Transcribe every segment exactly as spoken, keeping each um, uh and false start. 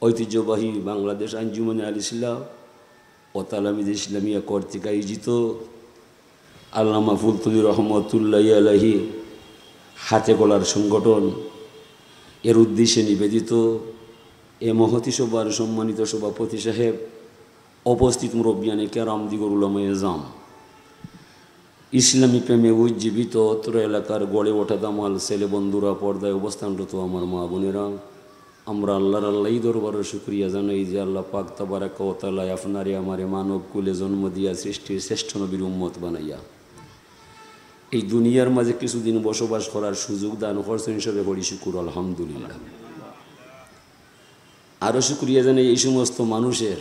ঐতিহ্যবাহী বাংলাদেশ আঞ্জুমানে আল ইসলাহ ও তালামিজ ইসলামিয়া কর্তৃক আয়োজিত আল্লামা ফুলতুলি রহমতুল্লাহ আলাইহি হাতে কলার সংগঠন এর উদ্দেশ্যে নিবেদিত এ মহতী সভার সম্মানিত সভাপতি সাহেব, উপস্থিত মুরব্বিয়ানে কেরাম দিগর উলামায়ে জাম, ইসলামী প্রেমে উজ্জীবিত অত্র এলাকার গড়ে ওঠা দামাল ছেলে বন্ধুরা, পর্দায় অবস্থানরত আমার মা বোনেরা, আমরা আল্লাহর আল্লাহই দরবারো শুকরিয়া জানাই যে আল্লাহ পাক তাবারাকা ওয়া তাআলায় আপনারে আমারে মানব কুলে জন্ম দিয়া সৃষ্টির শ্রেষ্ঠ নবীর উম্মত বানাইয়া এই দুনিয়ার মাঝে কিছুদিন বসবাস করার সুযোগ দান করছেন, সবে পড়ি শুকুর আলহামদুলিল্লাহ। আরও শুকরিয়া জানাই এই সমস্ত মানুষের,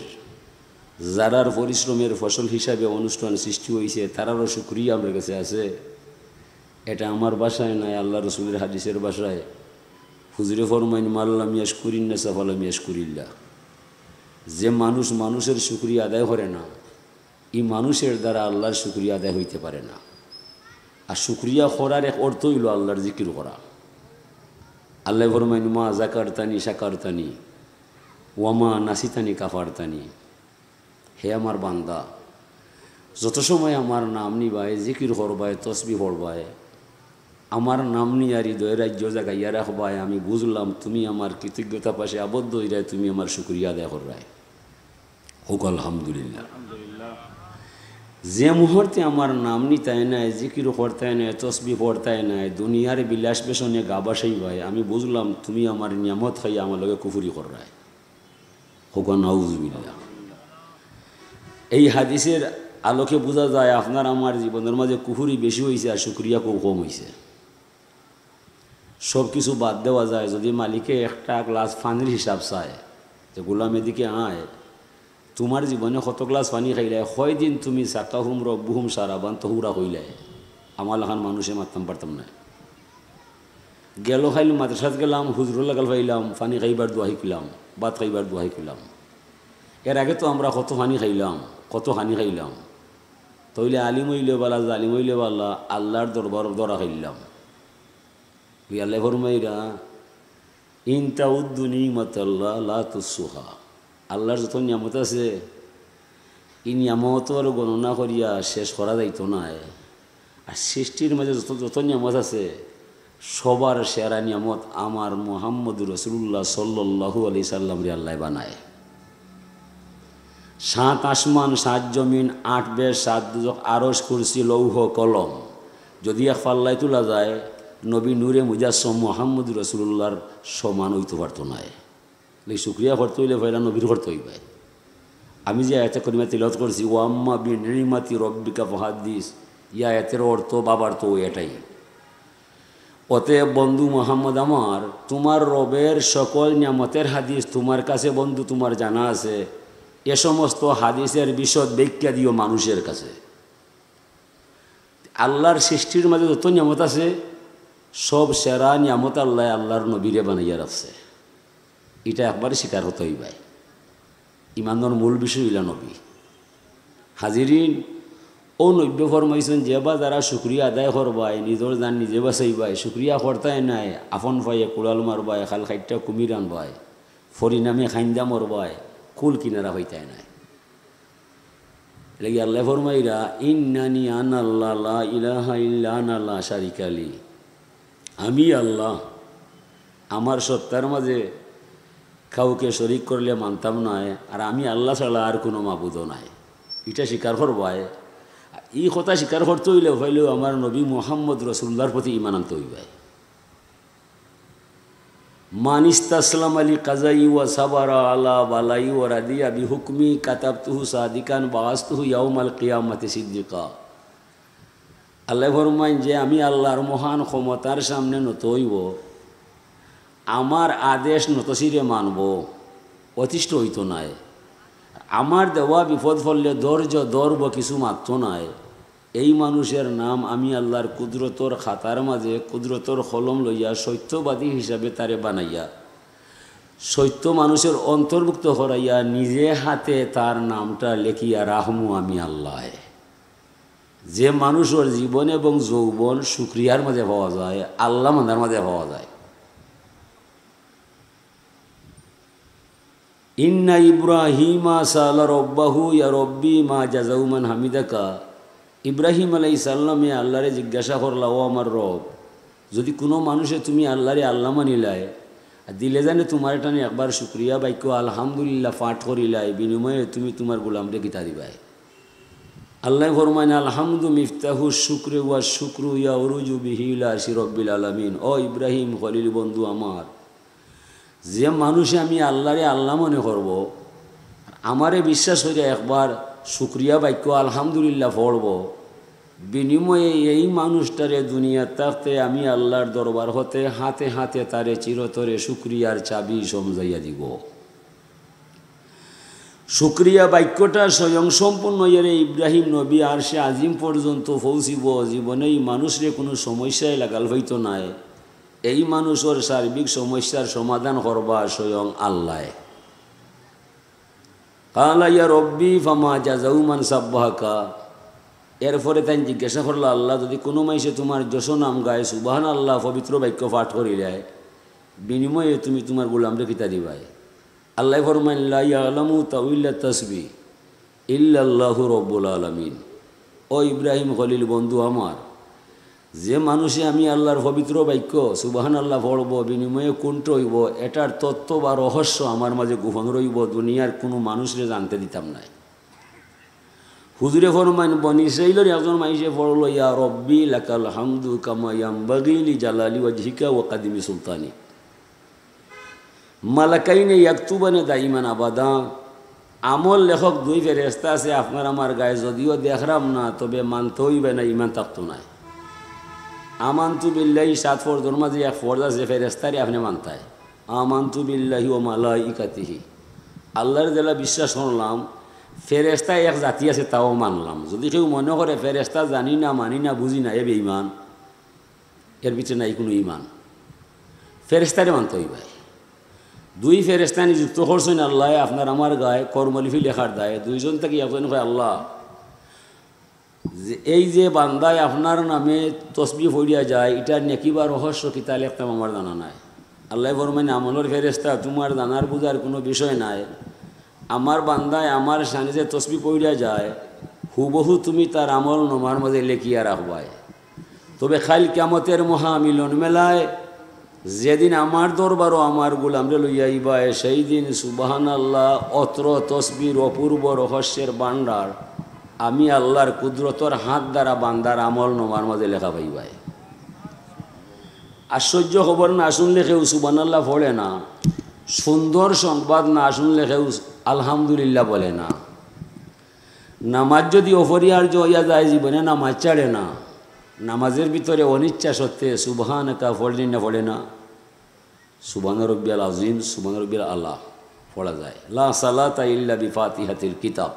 যারার পরিশ্রমের ফসল হিসাবে অনুষ্ঠান সৃষ্টি হইছে, তারারও শুকরিয়া আমরার কাছে আছে। এটা আমার ভাষায় নায়, আল্লাহ রসুলের হাদিসের ভাষায়। হুজুরে ফরমাইন, "মাল্লাম ইয়াশকুরিন নাসা ফালাম ইয়াশকুরিল্লাহ।" যে মানুষ মানুষের শুকরিয়া আদায় করে না, এই মানুষের দ্বারা আল্লাহর শুকরিয়া আদায় হইতে পারে না। আর শুকরিয়া করার এক অর্থ হইল আল্লাহর জিকির করা। আল্লাহ ফরমাইন, "মা জাকারতানি শাকারতানি, ওয়ামা নাসিতানি কাফারতানি।" হে আমার বান্দা, যত সময় আমার নাম নিবায়, জিকির করবায়, তসবি পড়বায়, আমার নাম নিয়া হৃদয় রাজ্য জাগাইয়া রাখবায়, আমি বুঝলাম তুমি আমার কৃতজ্ঞতা পাশে আবদ্ধ হইরায়, তুমি আমার শুকরিয়া আদায় কররায়। হোক আলহামদুলিল্লাহ। যে মুহূর্তে আমার নাম নিতায় নায়, জিকির করতায় নায়, তসবি পড়তায় নায়, দুনিয়ার বিলাস বেসনে গা ভাসাইবায়, আমি বুঝলাম তুমি আমার নিয়ামত খাইয়া আমার লগে কুফুরি কররায়। হোক নাউজুবিল্লাহ। এই হাদিসের আলোকে বুঝা যায় আপনার আমার জীবনের মাঝে কুফুরি বেশি হইছে আর শুকরিয়া খুব কম হইছে। সব কিছু বাদ দেওয়া যায়, যদি মালিকে একটা গ্লাস পানির হিসাব চায়, যে, "গোলাম, এদিকে আয়, তোমার জীবনে কত গ্লাস পানি খাইলায়, কয়দিন তুমি সাকাহুম রব্বুহুম শারাবান তাহুরা কইলায়?" আমার লাখান মানুষে মাততাম পারতাম না। গেল খাইল মাদ্রাসাত গেলাম, হুজুরর লাগাল পাইলাম, পানি খাইবার দোয়া শিখলাম, ভাত খাইবার দোয়া শিখলাম। এর আগে তো আমরা কত পানি খাইলাম, কত পানি খাইলাম। তইলে আলিম হইলে বালা, জালিম হইলে বালা, আল্লাহর দরবার ধরা খাইলাম। ওই আল্লাহ ফরমাইরা, "ইন তাউদ্দু নি'মাতাল্লাহ লা তুহসুহা।" আল্লাহর যত নিয়ামত আছে, এই নিয়ামতর গণনা করিয়া শেষ করা যাইতো নায়। আর সৃষ্টির মাঝে যত, যত নিয়ামত আছে, সবার সেরা নিয়ামত আমার মুহাম্মদুর রাসূলুল্লাহ সাল্লাল্লাহু আলাইহি সাল্লামরে আল্লাহ বানায়। সাত আসমান, সাত জমিন, আট বেহেশত, সাত দুজখ, আরশ, কুরসি, লৌহ, কলম, যদি এক পাল্লায় তুলা যায়, নবী নূরে মুজাসসম মুহাম্মদুর রাসূলুল্লাহর সমান হইতো পারতো নায়। এই শুকরিয়া করতে হইলে পয়লা নবীর করতে হইবে। আমি যে আয়াতে করিমা তিলাওয়াত করছি, "ওয়া আম্মা বিনি'মাতি রাব্বিকা ফাহাদ্দিস", এই আয়াতের অর্থ, ভাবার্থ ওই এটাই। অতএব বন্ধু মোহাম্মদ আমার, তোমার রবের সকল নিয়ামতের হাদিস তোমার কাছে বন্ধু তোমার জানা আছে, এ সমস্ত হাদিসের বিশদ ব্যাখ্যা দিও মানুষের কাছে। আল্লাহর সৃষ্টির মাঝে যত নিয়ামত আছে, সব সেরা নিয়ামত আল্লাহ আল্লাহর নবীরে বানাইয়া রাখছে। এটা একবারে স্বীকার করতে হইবায়। ইমানর মূল বিষয় হইলা নবী। হাজিরিন, ও নবী ফরমাইছেন, "যে বা যারা শুকরিয়া আদায় করবায়, নিজর জান নিজে বাঁচাইবায়, শুকরিয়া করতায় নায়, আপন পায়ে কুড়াল মারবায়, খাল খাইট্টা কুমির আনবায়, পরিণামে খাইন্দা মরবায়, কুল কিনারা হইতায় নায়।" এর লাগি আল্লাহ ফরমাইরা, "ইন্নানি আনাল্লাহ লা ইলাহা ইল্লা আনা লা শারিকা লি।" আমি আল্লাহ, আমার সত্তার মাঝে কাউকে শরিক করলে মানতাম নায়, আর আমি আল্লাহ ছাড়া আর কোনো মাবুদও নাই। এটা স্বীকার করবায়। এই কথা স্বীকার করতে হইলে, হইলেও আমার নবী মোহাম্মদ রসুল্লাহর প্রতি ইমান আনতে হইবায়। মান ইস্তাসলামা লি কাযাই ওয়া সাবারা আলা বালাই ওয়া রাদিয়া বিহুকমি কাতাবতুহু সাদিকান বাআসতুহু ইয়াউমাল কিয়ামাতি সিদ্দিকা। আল্লাহ ফরমাইন যে আমি আল্লাহর মহান ক্ষমতার সামনে নত হইব, আমার আদেশ নতশিরে মানব, অতিষ্ঠ হইতো নায়। আমার দেওয়া বিপদ পড়লে ধৈর্য ধরব, কিছু মাততো নায়। এই মানুষের নাম আমি আল্লাহর কুদরতর খাতার মাঝে, কুদরতর কলম লইয়া সত্যবাদী হিসাবে তারে বানাইয়া, সত্য মানুষের অন্তর্ভুক্ত করাইয়া নিজে হাতে তার নামটা লেখিয়া রাখমু আমি আল্লাহ। যে মানুষর জীবন এবং যৌবন শুকরিয়ার মাঝে পাওয়া যায়, আল্লাহ মানার মাঝে পাওয়া যায়। ইন্না ইব্রাহিমা সাআলা রব্বাহু ইয়া রব্বি মা জাযাউ মান হামিদাকা। ইব্রাহিম আলাইহিস সালামে আল্লাহরে জিজ্ঞাসা করলা, "ও আমার রব, যদি কুনু মানুষে তুমি আল্লাহরে আল্লাহ মানিলায়, আর দিলে জানে তুমার টানে একবার শুকরিয়া বাক্য আলহামদুলিল্লাহ পাঠ করিলায়, বিনিময়ে তুমি তুমার গোলামরে কিতা দিবায়?" আল্লায় ফরমাইন, "আলহামদু মিফতাহু শুকরে ওয়া শুকরু ইয়াউরুজু বিহি ইলা আরশি রব্বিল আলামিন।" ও ইব্রাহিম খলিল বন্ধু আমার, যে মানুষে আমি আল্লাহরে আল্লাহ মনে করব, আমারে বিশ্বাস করিয়া একবার শুকরিয়া বাক্য আলহামদুলিল্লাহ পড়ব, বিনিময়ে এই মানুষটারে দুনিয়াত থাকতে আমি আল্লাহর দরবার হতে হাতে হাতে তারে চিরতরে শুকরিয়ার চাবি সমঝাইয়া দিব। শুকরিয়া বাক্যটা স্বয়ং সম্পূর্ণ অইয়ারে ইব্রাহিম নবী আরশে আজিম পর্যন্ত পৌঁছিব। জীবনে এই মানুষরে কুনু সমস্যায় লাগাল পাইতো নায়। এই মানুষর সার্বিক সমস্যার সমাধান করবা স্বয়ং আল্লায়। কালা ইয়া রব্বি ফামা জাযাউ মান সাব্বাহাকা। এরপরে তাইন জিজ্ঞাসা করলা, "আল্লাহ, যদি কুনু মাইনষে তুমার যশ নাম গায়, সুবহানাল্লাহ পবিত্র বাক্য পাঠ করিলায়, বিনিময়ে তুমি তুমার গোলামরে কিতা দিবায়?" আল্লায় ফরমাইন, "লা ইয়ালামু তাউইলা তাসবি ইল্লাল্লাহু রব্বুল আলামিন।" ও ইব্রাহিম খলিল বন্ধু আমার, যে মানুষে আমি আল্লাহর পবিত্র বাক্য সুবহানাল্লাহ পড়ব, বিনিময়ে কুণ্ঠ অইব, এটার তত্ত্ব বা রহস্য আমার মাঝে গোপন রইব, দুনিয়ার কুনু মানুষরে জানতে দিতাম নায়। হুজুরে ফরমাইন, বনি ইসরাইলর একজন মাইনষে পড়ল, "ইয়া রব্বি লাকাল হামদু কামা ইয়ামবাগি লি জালালি ওয়াজহিকা ওয়া কাদিমি সুলতানি।" মালাকাইনে ইয়াকতুবানে দাইমান আবাদা। আমল লেখক দুই ফেরেশতা আছে আপনার আমার গায়ে, যদিও দেখরাম না, তবে মানতে অইবে না, ইমান থাকতো নায়। আমানতু বিল্লাহি সাত ফরজর মাঝে এক ফরজ আছে, ফেরেশতারে আপনে মানতায়। আমানতু বিল্লাহি ওয়া মালাইকাতিহি, আল্লাহর যেলা বিশ্বাস করলাম, ফেরেশতা এক জাতি আছে, তাও মানলাম। যদি কেউ মনে করে ফেরেশতা জানি না, মানি না, বুঝি না, এ বেঈমান। এর ভিতরে নাই কুনু ইমান। ফেরেশতারে মানতে অইবায়। দুই ফেরেশতা নিযুক্ত করছইন আল্লায় আপনার আমার গায়ে কর্মলিপি লেখার দায়ে। দুইজন থাকি একজন কয়, "আল্লাহ, যে এই যে বান্দায় আপনার নামে তসবি পড়িয়া যায়, ইটার নেকি বা রহস্য কিতা লেখতাম আমার জানা নাই।" আল্লায় ফরমাইন, "আমলর ফেরেশতা, তুমার জানার বুঝার কুনু বিষয় নাই। আমার বান্দায় আমার শানে যে তসবি পড়িয়া যায়, হুবহু তুমি তার আমল নামার মাঝে লেখিয়া রাখবায়।" তবে কাইল কিয়ামতের মহামিলন মেলায় যেদিন আমার দরবারো আমার গোলামরে লইয়া আইবায়, সেই দিন সুবহানাল্লাহ অত্র তসবির অপূর্ব রহস্যের ভান্ডার আমি আল্লাহর কুদরতর হাত দ্বারা বান্দার আমল নামার মাঝে লেখা পাইবায়। আশ্চর্য খবর, না শুনলে কেউ সুবহানাল্লাহ পড়ে না, সুন্দর সংবাদ না শুনলে কেউ আলহামদুলিল্লাহ বলে না। নামাজ যদি অপরিহার্য অইয়া যায়, জীবনে নামাজ ছাড়ে না। নামাজের ভিতরে অনিচ্ছা সত্ত্বে সুবহানাকা পড়ে না, পড়ে না, সুবহান রব্বিয়াল আজিম, সুবহান রব্বিয়াল আলা পড়া যায়। লা সালাতা ইল্লা বিফাতিহাতিল কিতাব।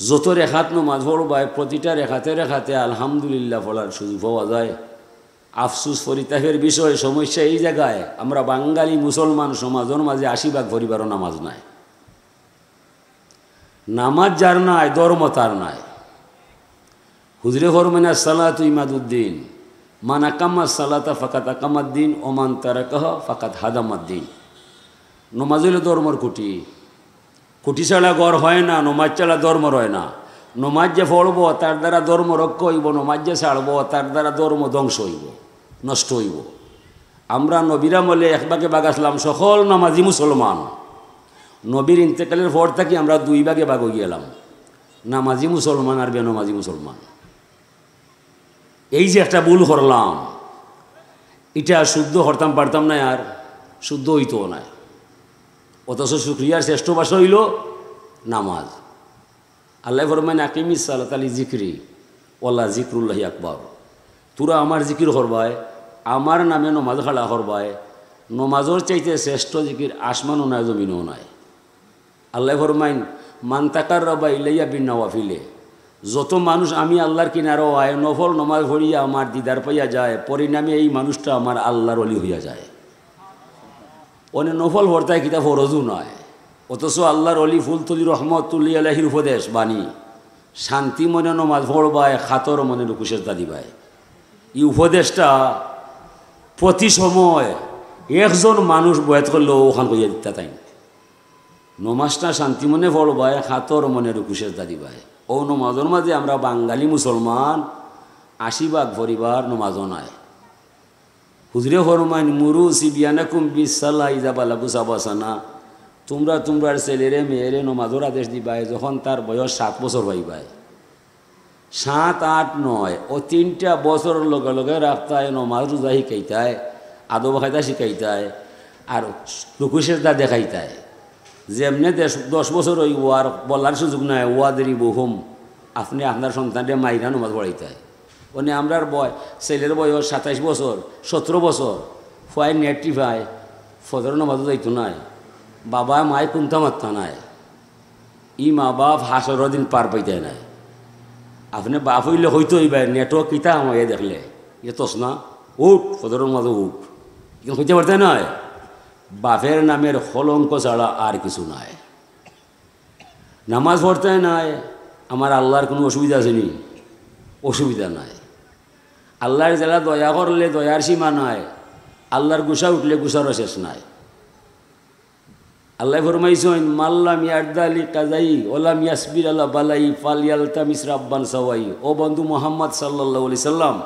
যত রেখাত নামাজ পড়বায়, প্রতিটা রেখাতে রেখাতে আলহামদুলিল্লাহ পড়ার সুযোগ পাওয়া যায়। আফসুস, পরিতাপের বিষয়, সমস্যা এই জাগায়, আমরা বাঙালি মুসলমান সমাজর মাঝে আশি ভাগ পরিবারও নামাজ নাই। নামাজ যার নাই, ধর্ম তার নাই। হুজুরে ফরমাইন, "আসসালাতু ইমাদুদ্দিন, মান আকামা সালাতা ফাকাদ আকামাদ্দিন, ওমান তারাকাহা ফাকাদ হাদামাদ্দিন।" নমাজ অইলো ধর্মর খুঁটি। খুঁটি ছাড়া ঘর হয় না, নমাজ ছাড়া ধর্ম রয় না। নমাজ যে পড়বো, তার দ্বারা ধর্ম রক্ষা অইবো, নমাজ যে ছাড়বো, তার দ্বারা ধর্ম ধ্বংস অইবো, নষ্ট অইবো। আমরা নবীর আমলে এক ভাগে ভাগ আছলাম, সকল নামাজি মুসলমান। নবীর ইন্তেকালের পর থাকি আমরা দুই ভাগে ভাগ অইয়া গেলাম, নামাজি মুসলমান আর বেনমাজি মুসলমান। এই যে একটা ভুল করলাম, ইটা শুদ্ধ করতাম পারতাম নায়, আর শুদ্ধ অইতো নায়। অথচ শুকরিয়ার শ্রেষ্ঠ ভাষা অইলো নামাজ। আল্লায় ফরমাইন, "আকিমিস সালাতা লিযিকরি, ওয়ালা যিকরুল্লাহি আকবার।" তুরা আমার জিকির করবায়, আমার নামে নমাজ খাড়া করবায়। নমাজর চাইতে শ্রেষ্ঠ জিকির আসমানও নাই, জমিনও নাই। আল্লায় ফরমাইন, "মান তাকাররাবা ইলাইয়া বিন নওয়াফিলে।" যত মানুষ আমি আল্লাহর কিনারো আয়, নফল নমাজ পড়িয়া আমার দিদার পাইয়া যায়, পরিণামে এই মানুষটা আমার আল্লাহর অলি হইয়া যায়। অনে নফল পড়তায় কিতা ফরজও নায়, অথচ আল্লাহর অলি ফুলতলি রহমতুল্লাহি আলাইহির উপদেশ বাণী, "শান্তি মনে নমাজ পড়বায়, কাতর মনে রুকু সেজদা দিবায়।" এই উপদেশটা প্রতি সময় একজন মানুষ বয়াত করলেও অখান কইয়া দিতা তাইন। নমাজটা শান্তি মনে পড়বায়, কাতর মনে রুকু সেজদা দিবায়। অউ নমাজর মাঝে আমরা বাঙালি মুসলমান আশি ভাগ পরিবার নমাজও নাই। হুজুরে ফরমাইন, "মুরু সিবিয়ানাকুম বিসসালা ইজা বালাগু সাবা সানা।" তুমরা তুমরার ছেলেরে মেয়েরে নমাজর আদেশ দিবায় যখন তার বয়স সাত বছর অইবায়। সাত, আট, নয়, অউ তিনটা বছরর লগে লগে রাখতায়, নমাজ রোজা শিখাইতায়, আদব কায়দা শিখাইতায়, আর রুকু সেজদা দেখাইতায়। যেমনে দশ, দশ বছর অইবো আর বলার সুযোগ নাই, "ওয়াদরিবুহুম", আপনে আপনার সন্তানরে মাইরা নমাজ পড়াইতায়। অনে আমরার বয়-, ছেলের বয়স সাতাইশ বছর, সতেরো বছর, ফুয়ায় নেট টিপায়, ফজর নমাজও যাইতো নায়, বাবা মায় কুন্তা মাততা নায়। ই মা বাপ হাশরর দিন পার পাইতায় নায়। আপনে বাপ অইলে কইতো অইবায়, নেটো কিতা হামাইয়া দেখলে, "এ তস না, উঠ, ফজরর নমাজো উঠ।" ইখান কইতে পারতায় নায়। বাপের নামের কলঙ্ক ছাড়া আর কিছু নায়। নামাজ পড়তায় নায়, আমার আল্লার কুনু অসুবিধা আছে নি? অসুবিধা নাই। আল্লায় যেলা দয়া করলে দয়ার সীমা নাই, আল্লার গুসা উঠলে গুসারও শেষ নাই। আল্লায় ফরমাইছইন, "মাল্লাম ইয়ারদা লি কাজাই ওলাম ইয়াসবির আলা বালাই ফাল ইয়ালতামিস রাব্বান সাওয়াই।" ও বন্ধু মুহাম্মদ সাল্লাল্লাহু আলাইহি সাল্লাম,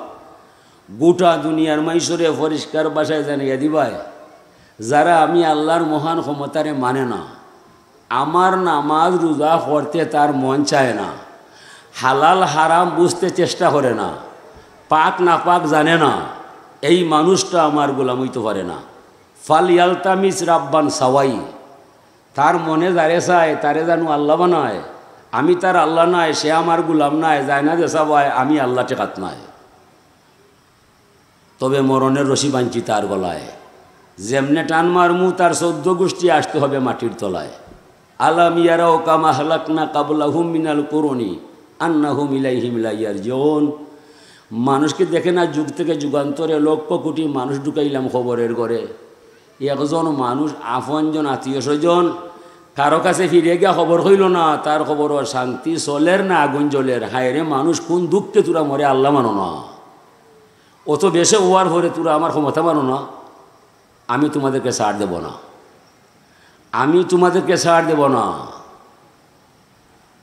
গোটা দুনিয়ার মাইনষরে পরিষ্কার ভাষায় জানাইয়া দিবায়, যারা আমি আল্লার মহান ক্ষমতারে মানে না, আমার নামাজ রোজা করতে তার মন চায় না, হালাল হারাম বুঝতে চেষ্টা করে না, পাক নাপাক জানে না, এই মানুষটা আমার গোলাম অইতো পারে না। ফাল ইয়ালতামিস রাব্বান সাওয়াই, তার মনে যারে চায়, তারে জানু আল্লা বানায়। আমি তার আল্লা নায়, সে আমার গোলাম নায়, যায় না যে চাবায়, আমি আল্লা ঠেকাত নায়। তবে মরণের রশি বানছি তার গলায়, যেমনে টান মারমু, তার চৌদ্দ গুষ্টি আসতে হবে মাটির তলায়। আলাম ইয়ারাও কাম আহলাকনা কাবলাহুম মিনাল কুরুনি আন্নাহুম ইলাইহিম লা ইয়ারজিউন। মানুষ কি দেখে না, যুগ থেকে যুগান্তরে লক্ষ কোটি মানুষ ঢুকাইলাম কবরের ঘরে, একজন মানুষ আপনজন আত্মীয় স্বজন কারো কাছে ফিরে গিয়া খবর কইল না, তার কবরো শান্তি চলের না আগুন জ্বলের। হায়রে মানুষ, কোন দুঃখে তোরা মরে আল্লা মানো না? অত বেশে অওয়ার পরে তোরা আমার ক্ষমতা মানো না? আমি তোমাদেরকে ছাড় দেব না, আমি তোমাদেরকে ছাড় দেব না।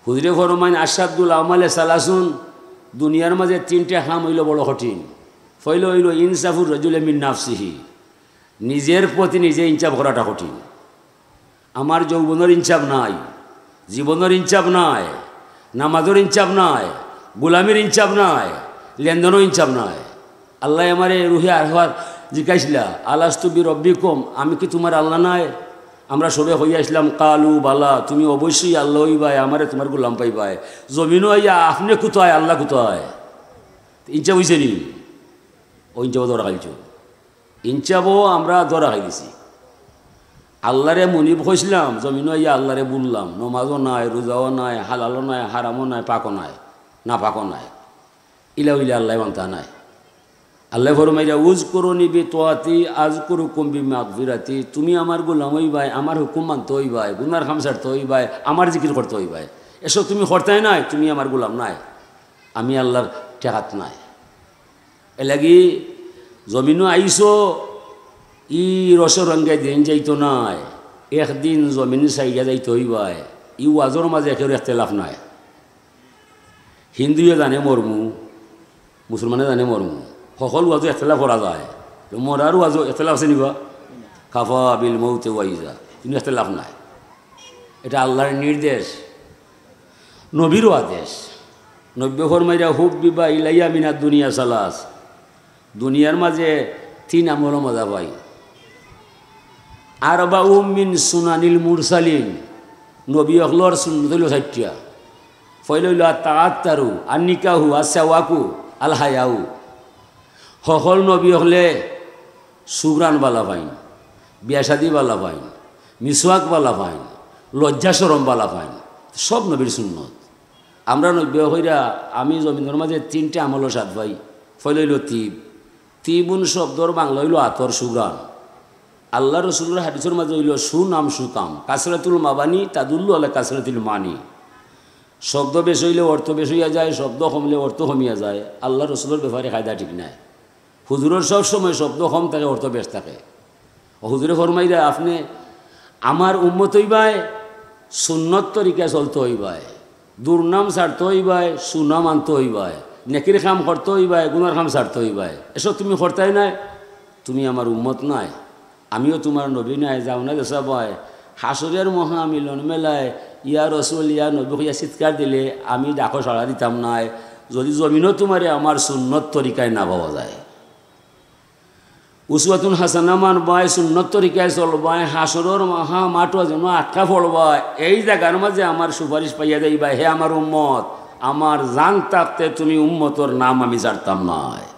হুজুরে ফরমাইন, আশাদ্দুল আমালে সালাসুন, দুনিয়ার মাঝে তিনটা কাম অইল বড় কঠিন। পয়লা অইল ইনসাফুর রজুলে মিন নাফসিহি, নিজের প্রতি নিজে ইনসাফ করাটা কঠিন। আমার যৌবনর ইনসাফ নাই, জীবনর ইনসাফ নাই, নামাজর ইনসাফ নাই, গোলামির ইনসাফ নাই, লেনদেনও ইনসাফ নাই। আল্লায় আমারে রুহে আরওয়াহ জিকাইছিলা, "আলাস্তু বি রব্বিকুম, আমি কি তোমার আল্লা নায়?" আমরা সবে কইয়া আইছলাম, "কালু বালা, তুমি অবশ্যই আল্লা অইবায়, আমারে তোমার গোলাম পাইবায়।" জমিনো আইয়া আপনে কুতায়, আল্লা কুতায়? ইনসাফ অইছে নি? অউ ইনসাফ ধরা খাইছো। ইনসাফও আমরা ধরা খাই গেছি। আল্লারে মুনিব কইছলাম, জমিনো আইয়া আল্লারে ভুললাম, নমাজও নাই, রোজাও নাই, হালালও নাই, হারামও নাই, পাকও নাই, নাপাকও নাই। ইলা অইলে আল্লায় মানতা নায়। আল্লায় ফরমাইরা, "উযকুরুনি বিতাআতি আযকুরকুম বিমাগফিরাতি।" তুমি আমার গোলাম অইবায়, আমার হুকুম মানতে অইবায়, গুনার কাম ছাড়তে অইবায়, আমার জিকির করতে অইবায়। এসব তুমি করতায় নায়, তুমি আমার গোলাম নায়, আমি আল্লার ঠেকাত নায়। এরলাগি জমিনো আইছো, ই রসর রঙ্গে দিন যাইতো নায়, একদিন জমিন ছাড়িয়া যাইতে অইবায়। ই ওয়াজর মাঝে কেউর এখতেলাফ নাই। হিন্দুয়ে জানে মরমু, মুসলমানে জানে মরমু, হকল ওয়াজো এখতেলাফ করা যায়। তো মরার ওয়াজো এখতেলাফ আছে নি বা? কাফা বিল মৌতে ওয়াইজা, কিন্তু এখতেলাফ নাই। এটা আল্লার নির্দেশ, নবীরও আদেশ। নবীয়ে ফরমাইরা, "হুব্বিবা ইলাইয়া মিনাদ দুনিয়া সালাস।" দুনিয়ার মাঝে তিন আমলো মজা পাই। আরবাউম মিন সুনানিল মুরসালিন, নবী অকলর সুন্নত অইল চাইরটা। পয়লা অইল আত-তাআত্তারু, আন নিকাহু, আস-সিওয়াকু, আল হায়াউ। হকল নবী অকলে সুঘ্রাণ বালা পাইন, বিয়া শাদি বালা পাইন, মিসওয়াক বালা পাইন, লজ্জা শরম বালা পাইন, সব নবীর সুন্নত। আমরা নবীয়ে কইরা, আমি জমিনর মাঝে তিনটা আমলর স্বাদ পাই। পয়লা অইল তিব। তিবুন শব্দর বাংলা অইল আতর, সুঘ্রাণ। আল্লার রসুলর হাদিসর মাঝে অইল সুনাম সুকাম, কাসরাতুল মাবানি তাদুল্লু আলা কাসরাতিল মানি। শব্দ বেশ অইলে অর্থ বেশ অইয়া যায়, শব্দ কমলে অর্থ কমিয়া যায়। আল্লার রসুলর ব্যাপারে কায়দা ঠিক নাই। হুজুরর সব সময় শব্দ কম থাকে, অর্থ বেশ থাকে। ও হুজুরে ফরমাইরা, আপনে আমার উম্মত অইবায়, সুন্নত তরিকায় চলতে অইবায়, দুর্নাম ছাড়তে অইবায়, সুনাম আনতে অইবায়, নেকির কাম করতে অইবায়, গুনার কাম ছাড়তে অইবায়। এসব তুমি করতায় নায়, তুমি আমার উম্মত নায়, আমিও তুমার নবী নায়, যাও না দেশা বায়। হাশরের মহা মিলন মেলায় ইয়া রসুল, ইয়া নবী কইয়া চিৎকার দিলে আমি ডাকো সাড়া দিতাম নায়, যদি জমিনো তুমারে আমার সুন্নত তরিকায় না পাওয়া যায়। উসওয়াতুন হাসানা মানবায়, সুন্নত তরিকায় চলবায়, হাশরর মহা মাঠো যেন আটকা পড়বায়, এই জাগার মাঝে আমার সুপারিশ পাইয়া যাইবায়, হে আমার উম্মত, আমার জান থাকতে তুমি উম্মতর নাম আমি ছাড়তাম নায়।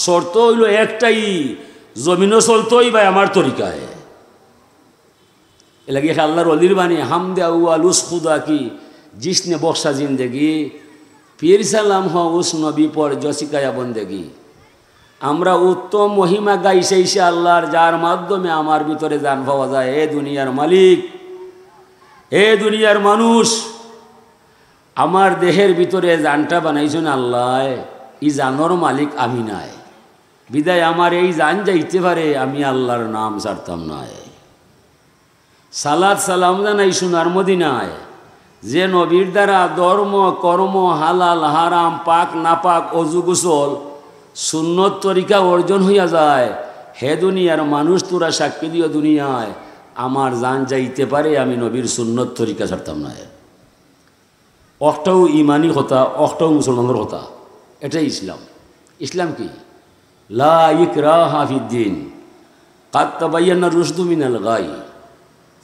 শর্ত অইলো একটাই, জমিনো চলতে অইবায় আমার তরিকায়। এরলাগি আল্লার অলির বাণী, হামদে আউয়াল উস খুদা কি, জিসনে বখশা জিন্দেগি, পীর সালাম হ উস নবী পর জো সিখায়া বন্দেগি। আমরা উত্তম মহিমা গাই সেই সে আল্লার, যার মাধ্যমে আমার ভিতরে জান পাওয়া যায়। এ দুনিয়ার মালিক, এ দুনিয়ার মানুষ, আমার দেহের ভিতরে জানটা বানাইছইন আল্লায়, ই জানর মালিক আমি নায়। বিদায় আমার এই জান যাইতে পারে, আমি আল্লার নাম ছাড়তাম নায়। সালাত সালাম জানাই সোনার মদিনায়, যে নবীর দ্বারা ধর্ম, কর্ম, হালাল, হারাম, পাক, নাপাক, অজু, গোসল, সুন্নত তরিকা অর্জন হইয়া যায়। হে দুনিয়ার মানুষ, তোরা সাক্ষী দিও দুনিয়ায়, আমার জান যাইতে পারে, আমি নবীর সুন্নত তরিকা ছাড়তাম নায়। অকটাউ ইমানি কথা, অকটাউ মুসলমানর কথা। এটাই ইসলাম। ইসলাম কি? লা ইকরাহা ফিদ্দিন, কাদ তাবায়্যানার রুশদু মিনাল গাই,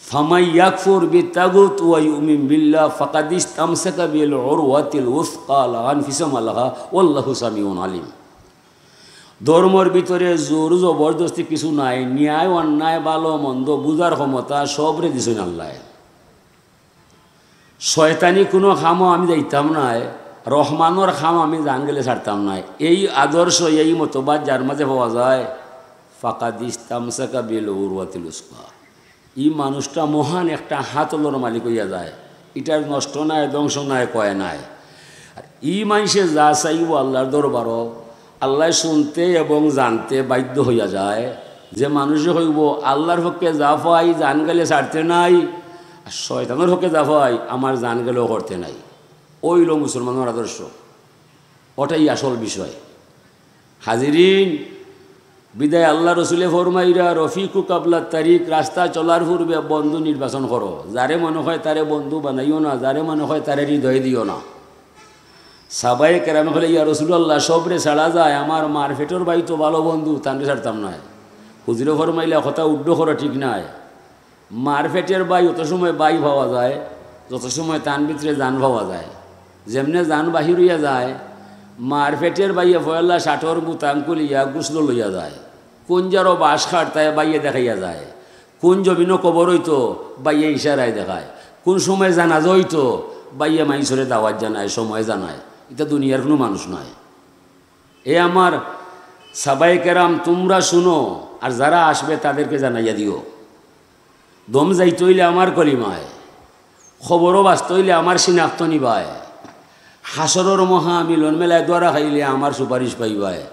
ফামান ইয়াকফুর বিত্তাগুত ওয়া ইউমিন বিল্লাহ ফাকাদ ইস্তামসাকা বিল উরওয়াতিল উসকা লা আনফিসামা লাহা ওয়াল্লাহু সামিউন আলিম। ধর্মর ভিতরে জোর জবরদস্তি কিছু নাই, ন্যায় অন্যায়, ভালো মন্দ বুঝার ক্ষমতা সবরে দিছইন আল্লায়। শয়তানি কুনু কামো আমি যাইতাম নায়, রহমানর কাম আমি জান গেলে ছাড়তাম নায়। এই আদর্শ, এই মতবাদ যার মাঝে পাওয়া যায়, ফাকাদ ইস্তামসাকা বিল উরওয়াতিল উসকা, ই মানুষটা মহান একটা হাতলর মালিক অইয়া যায়। ইটার নষ্ট নাই, ধ্বংস নাই, ক্ষয় নাই। আর ই মানষে যা চাইবো আল্লার দরবারো, আল্লায় শুনতে এবং জানতে বাধ্য হইয়া যায়। যে মানুষে কইবো, আল্লার পক্ষে যা পাই, জান গেলে ছাড়তে নাই, আর শয়তানর পক্ষে যা পাই, আমার জান গেলেও করতে নাই, অইলো মুসলমানর আদর্শ। ওটাই আসল বিষয়। হাজিরিন, বিদায় আল্লার রসুলে ফরমাইরা, রফিকু কাবলা তারিক, রাস্তা চলার পূর্বে বন্ধু নির্বাচন করো। যারে মনে হয় তারে বন্ধু বানাইও না, যারে মনে হয় তারে হৃদয়ে দিও না। সাহাবায়ে কেরামে কইলে, ইয়া রাসুলাল্লাহ, সবরে ছাড়া যায়, আমার মার পেটর ভাই তো ভালো বন্ধু, তানরে ছাড়তাম নায়। হুজুরে ফরমাইলা, কথা উড্ড করা ঠিক নায়। মার পেটর ভাই অত সময় ভাই পাওয়া যায়, যত সময় তান ভিতরে জান পাওয়া যায়। যেমনে জান বাহির অইয়া যায়, মার পেটর ভাইয়ে পয়লা শার্টর বুতাম খুলিয়া গোসলো লইয়া যায়। কুন জারো বাঁশ কাটতায় ভাইয়ে দেখাইয়া যায়, কুন জমিনো কবর অইতো ভাইয়ে ইশারায় দেখায়, কুন সময় জানাজা অইতো ভাইয়ে মাইনষরে দাওয়াত জানায়, সময় জানায়। ইতা দুনিয়ার কুনু মানুষ নায়। এ আমার সাহাবায়ে কেরাম, তুমরা শুনো, আর যারা আসবে তাদেরকে জানাইয়া দিও। দম যাইতে অইলে আমার কলিমায়, খবরও বাঁচতে অইলে আমার সিনাক্ত নিবায়, হাশরর মহা মিলন মেলায় ধরা খাইলে আমার সুপারিশ পাইবায়।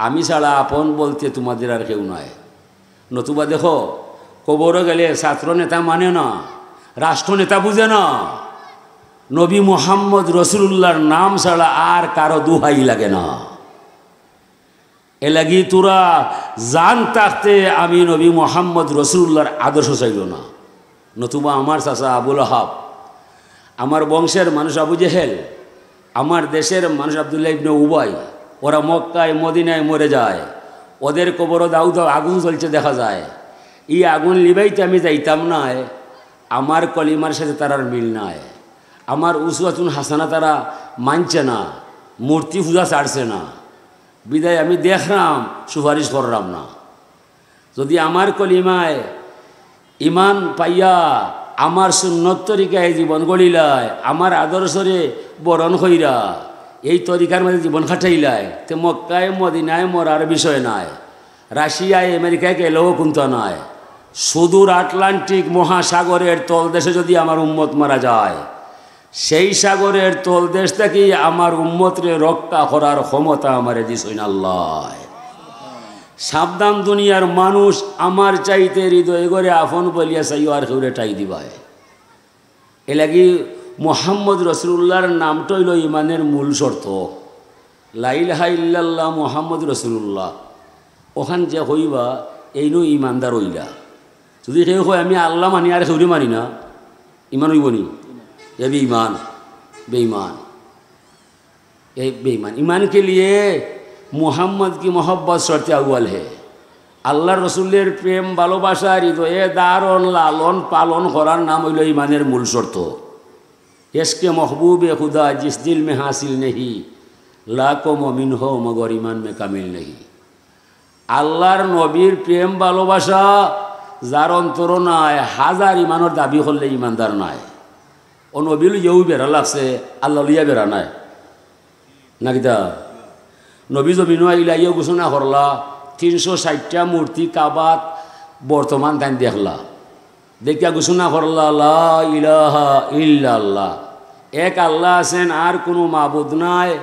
আমি ছাড়া আপন বলতে তোমাদের আর কেউ নাই। নতুবা দেখো, কবরো গেলে ছাত্র নেতা মানে না, রাষ্ট্র নেতা বুঝে না, নবী মুহাম্মদ রসুলুল্লাহর নাম ছাড়া আর কারো দুহাই লাগে না। এলাগি তোরা জান থাকতে আমি নবী মুহাম্মদ রসুলুল্লাহর আদর্শ চাইল না। নতুবা আমার চাচা আবু লাহাব, আমার বংশের মানুষ আবু জেহেল, আমার দেশের মানুষ আব্দুল্লাহ ইবনে উবাই, ওরা মক্কায় মদিনায় মরে যায়। ওদের কবরো দাউ দাউ আগুন জ্বলছে দেখা যায়। ই আগুন লিবাইতে আমি যাইতাম নায়। আমার কলিমার সাথে তারার মিল নাই। আমার উসওয়াতুন হাসানা তারা মানছে না, মূর্তি পূজা ছাড়ছে না। বিদায় আমি দেখরাম, সুপারিশ কররাম না। যদি আমার কলিমায় ইমান পাইয়া, আমার সুন্নত তরিকায় জীবন গড়িলায়, আমার আদর্শরে বরণ কইরা এই তরিকার মাঝে জীবন খাটাইলায়, তে মক্কায় মদিনায় মরার বিষয় নায়, রাশিয়ায় আমেরিকায় গেলেও কুন্তা নায়। সুদূর আটলান্টিক মহাসাগরের তলদেশে যদি আমার উম্মত মারা যায়, সেই সাগরের তলদেশ থাকি আমার উম্মতরে রক্ষা করার ক্ষমতা আমারে দিছইন আল্লায়। সাবধান দুনিয়ার মানুষ, আমার চাইতে হৃদয় ঘরে আপন বলিয়া চাইও আর কেউরে ঠাই দিবায়। এরলাগি মুহাম্মদ রসুলুল্লাহর নামটা অইলো ইমানের মূল শর্ত। লা ইলাহা ইল্লাল্লাহ মুহাম্মদ রসুলুল্লাহ। অখান যে কইবা, এইনউ ইমানদার অইলা। যুদি কেউ কয়, "আমি আল্লাহ মানি আর কেউরে মানি না", ইমান অইবো নি? এ বেইমান, বেইমান। এ বেইমান। ईमान के लिए मोहम्मद की मोहब्बत शर्त अव्वल है। আল্লাহর রসুলের প্রেম ভালোবাসা হৃদয়ে ধারণ, লালন, পালন করার নাম অইলো ইমানের মূল শর্ত। इश्क महबूब खुदा जिस दिल में हासिल नहीं, लाखों मोमिन हो मगर ईमान में कामिल नहीं। আল্লাহর নবীর প্রেম ভালোবাসা যার অন্তরো নাই, হাজার ইমানর দাবি করলে ইমানদার নায়। অউ নবী লইয়াউ বেড়া লাগছে, আল্লাহ লইয়া বেড়া নায়। না কিতা? নবী জমিনো আইলা, ইয়ে ঘোষণা করলা, তিনশো ষাইটটা মূর্তি কাবাত বর্তমান তাইন দেখলা। দেখিয়া ঘোষণা করলা, "লা ইলাহা ইল্লাল্লাহ।" এক আল্লাহ আছেন, আর কুনু মাবুদ নাই।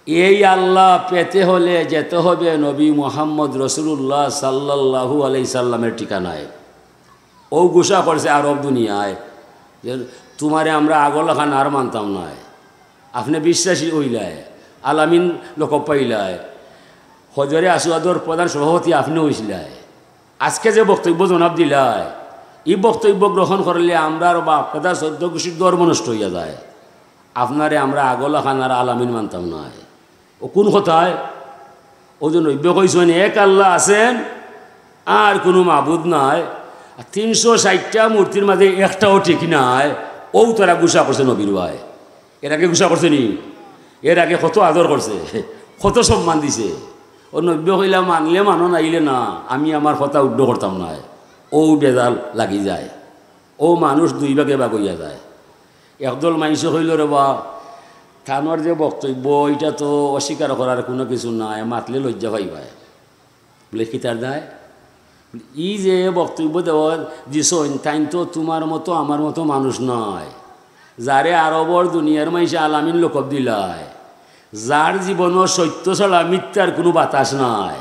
এই আল্লাহ পেতে হলে যেতে হবে নবী মুহাম্মদ রসুলুল্লাহ সাল্লাল্লাহু আলাইহি সাল্লামের ঠিকানায়। অউ ঘোষণা করছে আরব দুনিয়ায় যে, "তুমারে আমরা আগর লাখান আর মানতাম নায়, আপনে বিশ্বাসী অইলায়, আলামিন লকব পাইলায়, হজরে আসওয়াদর প্রধান সভাপতি আপনে অইছিলায়, আজকে যে বক্তব্য জনাব দিলায়, ই বক্তব্য গ্রহণ করলে আমরার বাপ-দাদা চৌদ্দ গুষ্টির ধর্ম নষ্ট অইয়া যায়, আপনারে আমরা আগর লাখান আর আলামিন মানতাম নায়।" অউ কুন কথায়? অউ যে নবীয়ে কইছইন, "এক আল্লাহ আছেন, আর কুনু মাবুদ নাই, আর তিনশো ষাইটটা মূর্তির মাঝে একটাও ঠিক নাই।" অউ তারা গুসা করছে নবীর বায়। এর আগে গুসা করছে নি? এর আগে কত আদর করছে, কত সম্মান দিছে। অউ নবীয়ে কইলা, "মানলে মানো, নাইলে না, আমি আমার কথা উড্ড করতাম নায়।" অউ বেজাল লাগি যায়, অউ মানুষ দুই ভাগে ভাগ অইয়া যায়। একদল মাইনষে কইলো, "রে বা, তানর যে বক্তব্য, ইটা তো অস্বীকার করার কুনু কিছু নাই, মাতলে লজ্জা পাইবায়।" বুলে, "কিতার দায়?" বুলে, "ই যে বক্তব্য দেওয়া দিছইন, তাইন তো তুমার মতো আমার মতো মানুষ নায়, যারে আরবর দুনিয়ার মাইনষে আলামিন লকব দিলায়, যার জীবনো সত্য ছাড়া মিথ্যার কুনু বাতাস নাই,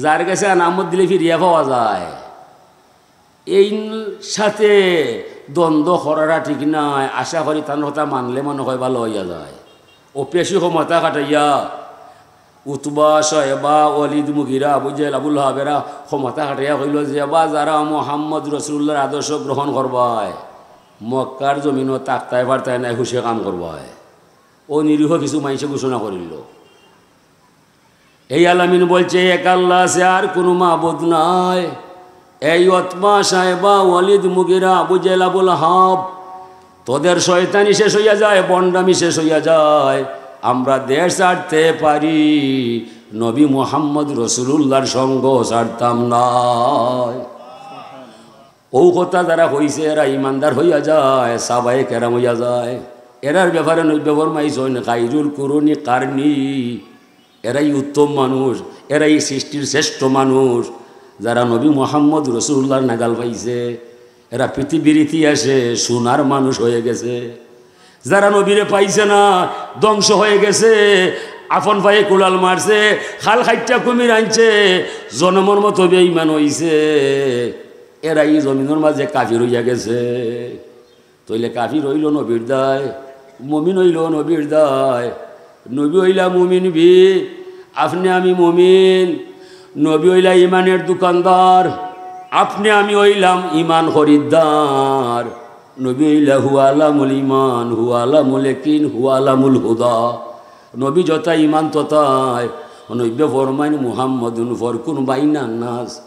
যার গেছে আনামত দিলে ফিরিয়া পাওয়া যায়।" এইন সাথে দ্বন্দ্ব করাটা ঠিক নায়। আশা করি তান কথা মানলে মনে হয় ভালো অইয়া যায়। অউ বেশি ক্ষমতা খাটাইয়া উতবা, শয়বা, ওয়ালিদ, মুগিরা, আবু জেহেল, আবু লাহাব এরা ক্ষমতা খাটাইয়া কইলো যে, "এবার যারা মোহাম্মদ রসুলুল্লাহর আদর্শ গ্রহণ করবায়, মক্কার জমিনো থাকতায় পারতায় নায়, হুশে কাম করবায়।" অউ নিরীহ কিছু মাইনষে ঘোষণা করিল। এই আলামিন বলছে, "এক আল্লাহ আছে, আর কুনু মাবুদ নাই।" এই উতবা, শয়বা, ওয়ালিদ, মুগিরা, আবু জেহেল, আবু লাহাব, তোদের শয়তানি শেষ অইয়া যায়, ভণ্ডামি শেষ অইয়া যায়। আমরা দেশ ছাড়তে পারি, নবী মুহাম্মদ রসুলুল্লাহর সঙ্গ ছাড়তাম নায়। অউ কথা যারা কইছে, এরা ইমানদার অইয়া যায়, সাহাবায়ে কেরাম অইয়া যায়। এরার ব্যাপারে নবীয়ে ফরমাইছইন, "খাইরুল কুরুনি কারনি।" এরাই উত্তম মানুষ, এরাই সৃষ্টির শ্রেষ্ঠ মানুষ। যারা নবী মুহাম্মদ রসুলুল্লাহর নাগাল পাইছে, এরা পৃথিবীর ইতিহাসে সোনার মানুষ হয়ে গেছে। যারা নবীরে পাইছে না, ধ্বংস হয়ে গেছে, আপন পায়ে কুড়াল মারছে, খাল কাইট্টা কুমির আনছে, জনমর মতো বেঈমান অইছে, এরা ই জমিনর মাঝে কাফির অইয়া গেছে। তইলে কাফির অইলো নবীর দায়, মুমিন অইলো নবীর দায়। নবী অইলা মুমিন বি, আপনে আমি মুমিন। নবী অইলা ইমানের দোকানদার, আপনে আমি অইলাম ইমান খরিদ্দার। নবী অইলা হুয়া আলামুল ইমান, হুয়া আলামুল ইয়াকিন, হুয়া আলামুল হুদা। নবী যথা ইমান তথায়। নবীয়ে ফরমাইন, "মুহাম্মাদুন ফারকুন বাইনান নাস।"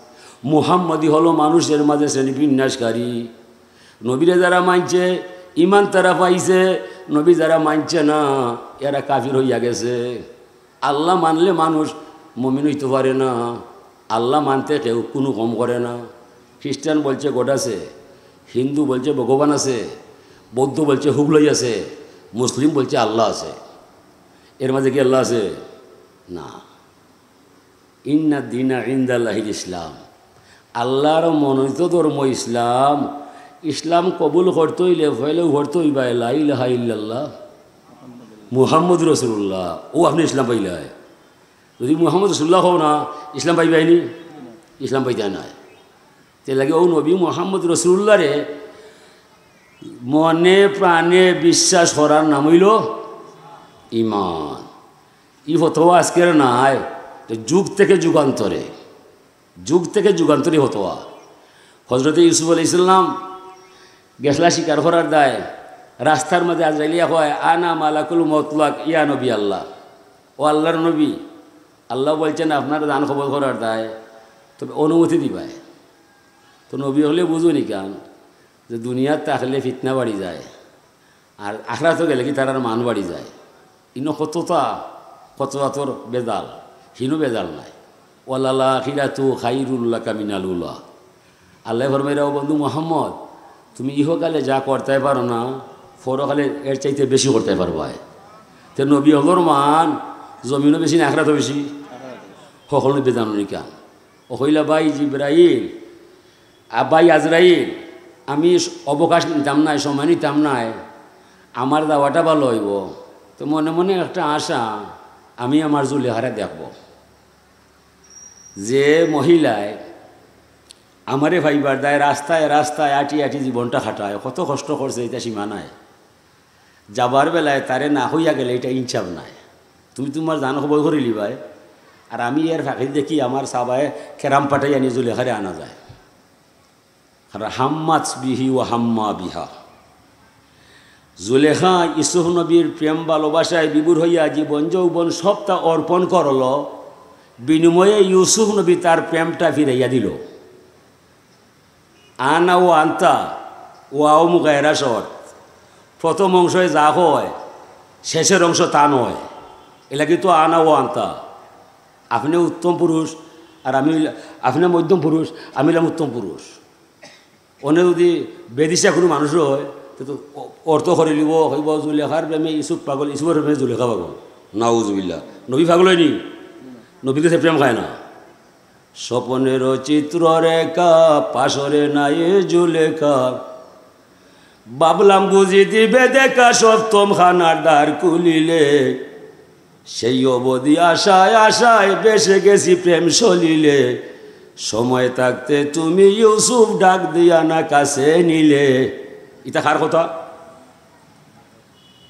মুহাম্মদী হলো মানুষের মাঝে শ্রেণী বিন্যাসকারী। নবীরে যারা মানছে, ইমান তারা পাইছে, নবী যারা মানছে না, এরা কাফির অইয়া গেছে। আল্লাহ মানলে মানুষ মুমিন অইতো পারে না। আল্লাহ মানতে কেউ কুনু কম করে না। খ্রিস্টান বলছে God আছে, হিন্দু বলছে ভগবান আছে, বৌদ্ধ বলছে হুবলাই আছে, মুসলিম বলছে আল্লাহ আছে। এর মাঝে কি আল্লাহ আছে? না। ইন্না দীনা ইনদাল্লাহিল ইসলাম। আল্লাহর মনোনীত ধর্ম ইসলাম। ইসলাম কবুল করতে অইলে পয়লা পড়তে অইবা লা ইলাহা ইল্লাল্লাহ মুহাম্মদুর রাসূলুল্লাহ। অউ আপনে ইসলাম পাইলায়। যুদি মুহাম্মদ রাসূলুল্লাহ কও না, ইসলাম পাইবায়নি? ইসলাম পাইতায় নায়। তে লাগি অউ নবী মুহাম্মদ রাসূলুল্লাহরে মনে প্রাণে বিশ্বাস করার নাম অইলো ইমান। ই ফতোয়া আজকের নায়, তো যুগ থেকে যুগান্তরে, যুগ থেকে যুগান্তরে ফতোয়া। হজরতে ইউসুফ আলাইহিস সালাম গেছলা শিকার করার দায়, রাস্তার মাঝে আজরাইলে কয়, "আনা মালাকুল মতলাক ইয়া নবী আল্লাহ।" ও আল্লাহর নবী, আল্লাহ বলছেন, "আপনার জান কবজ করার দায়, তবে অনুমতি দিবায়।" তো নবী অকলে বুঝইন নি কেন যে দুনিয়াত থাকলে ফিতনা বাড়ি যায়, আর আখরাতো গেলে কি তারার মান বাড়ি যায়। ইনো কততা, কততা তোর বেজাল, হিনো বেজাল নাই। "ওয়ালাল আখিরাতু খাইরুল লাকা মিনাল উলা।" আল্লাহ ফরমাইরা, "ও বন্ধু মোহাম্মদ, তুমি ইহকালে যা করতে পারো না, পরকালে এর চাইতে বেশি করতে পারবায়।" তে নবী অকলর মান জমিনো বেশি না আখরাতো বেশি? হকল নবী জানইন নি কেন? ও কইলা, "ভাই জিব্রাইল, আ, ভাই আজরাইল, আমি স-, অবকাশ নিতাম নায়, সময় নিতাম নায়, আমার যাওয়াটা ভালো অইবো।" তো মনে মনে একটা আশা, আমি আমার জুলেখারে দেখবো। যে মহিলায় আমারে পাইবার দায় রাস্তায় রাস্তায় আটি আটি জীবনটা কাটায়, কত কষ্ট করছে, ইটা সীমা নাই। যাবার বেলায় তারে না কইয়া গেলে ইটা ইনসাফ নাই। তুমি তুমার জান কবজ করিলিবায়, আর আমি এর ফাঁকে দেখি আমার সাহাবায়ে কেরাম পাঠাইয়া নি জুলেখারে আনা যায়। আর হাম্মাত বিহি ওয়া হাম্মা বিহা। জুলেখা ইউসুফ নবীর প্রেম ভালোবাসায় বিভোর হইয়া জীবন যৌবন সবটা অর্পণ করলো, বিনিময়ে ইউসুফ নবী তার প্রেমটা ফিরাইয়া দিলো। আনা ও আন্তা, ওয়াও মুগায়রা শর্ত। প্রথম অংশে যা কয়, শেষের অংশ তা নয়। এলাকি তো আনা ও আন্তা। আপনে উত্তম পুরুষ, আর আমি অইলা-, আপনে মধ্যম পুরুষ, আমি অইলাম উত্তম পুরুষ। অনে যুদি বেদিশা কুনু মানুষ অয়, তে তো অ-, অর্থ করিলিবো, কইবো, "জুলেখার প্রেমে ইউসুফ পাগল, ইউসুফর প্রেমে জুলেখা পাগল।" নাউজুবিল্লাহ। নবী পাগল অয়নি? নবীর গেছে প্রেম খায় না। স্বপনের চিত্ররেখা, পাশরে নাই জুলেখা। ভাবলাম বুঝি দিবে দেখা, সপ্তম খানার দ্বার খুলিলে। সেই অবধি আশায় আশায় ভেসে গেছি প্রেম সলিলে। সময় থাকতে তুমি ইউসুফ ডাক দিয়া না কাছে নিলে। ইতা কার কথা?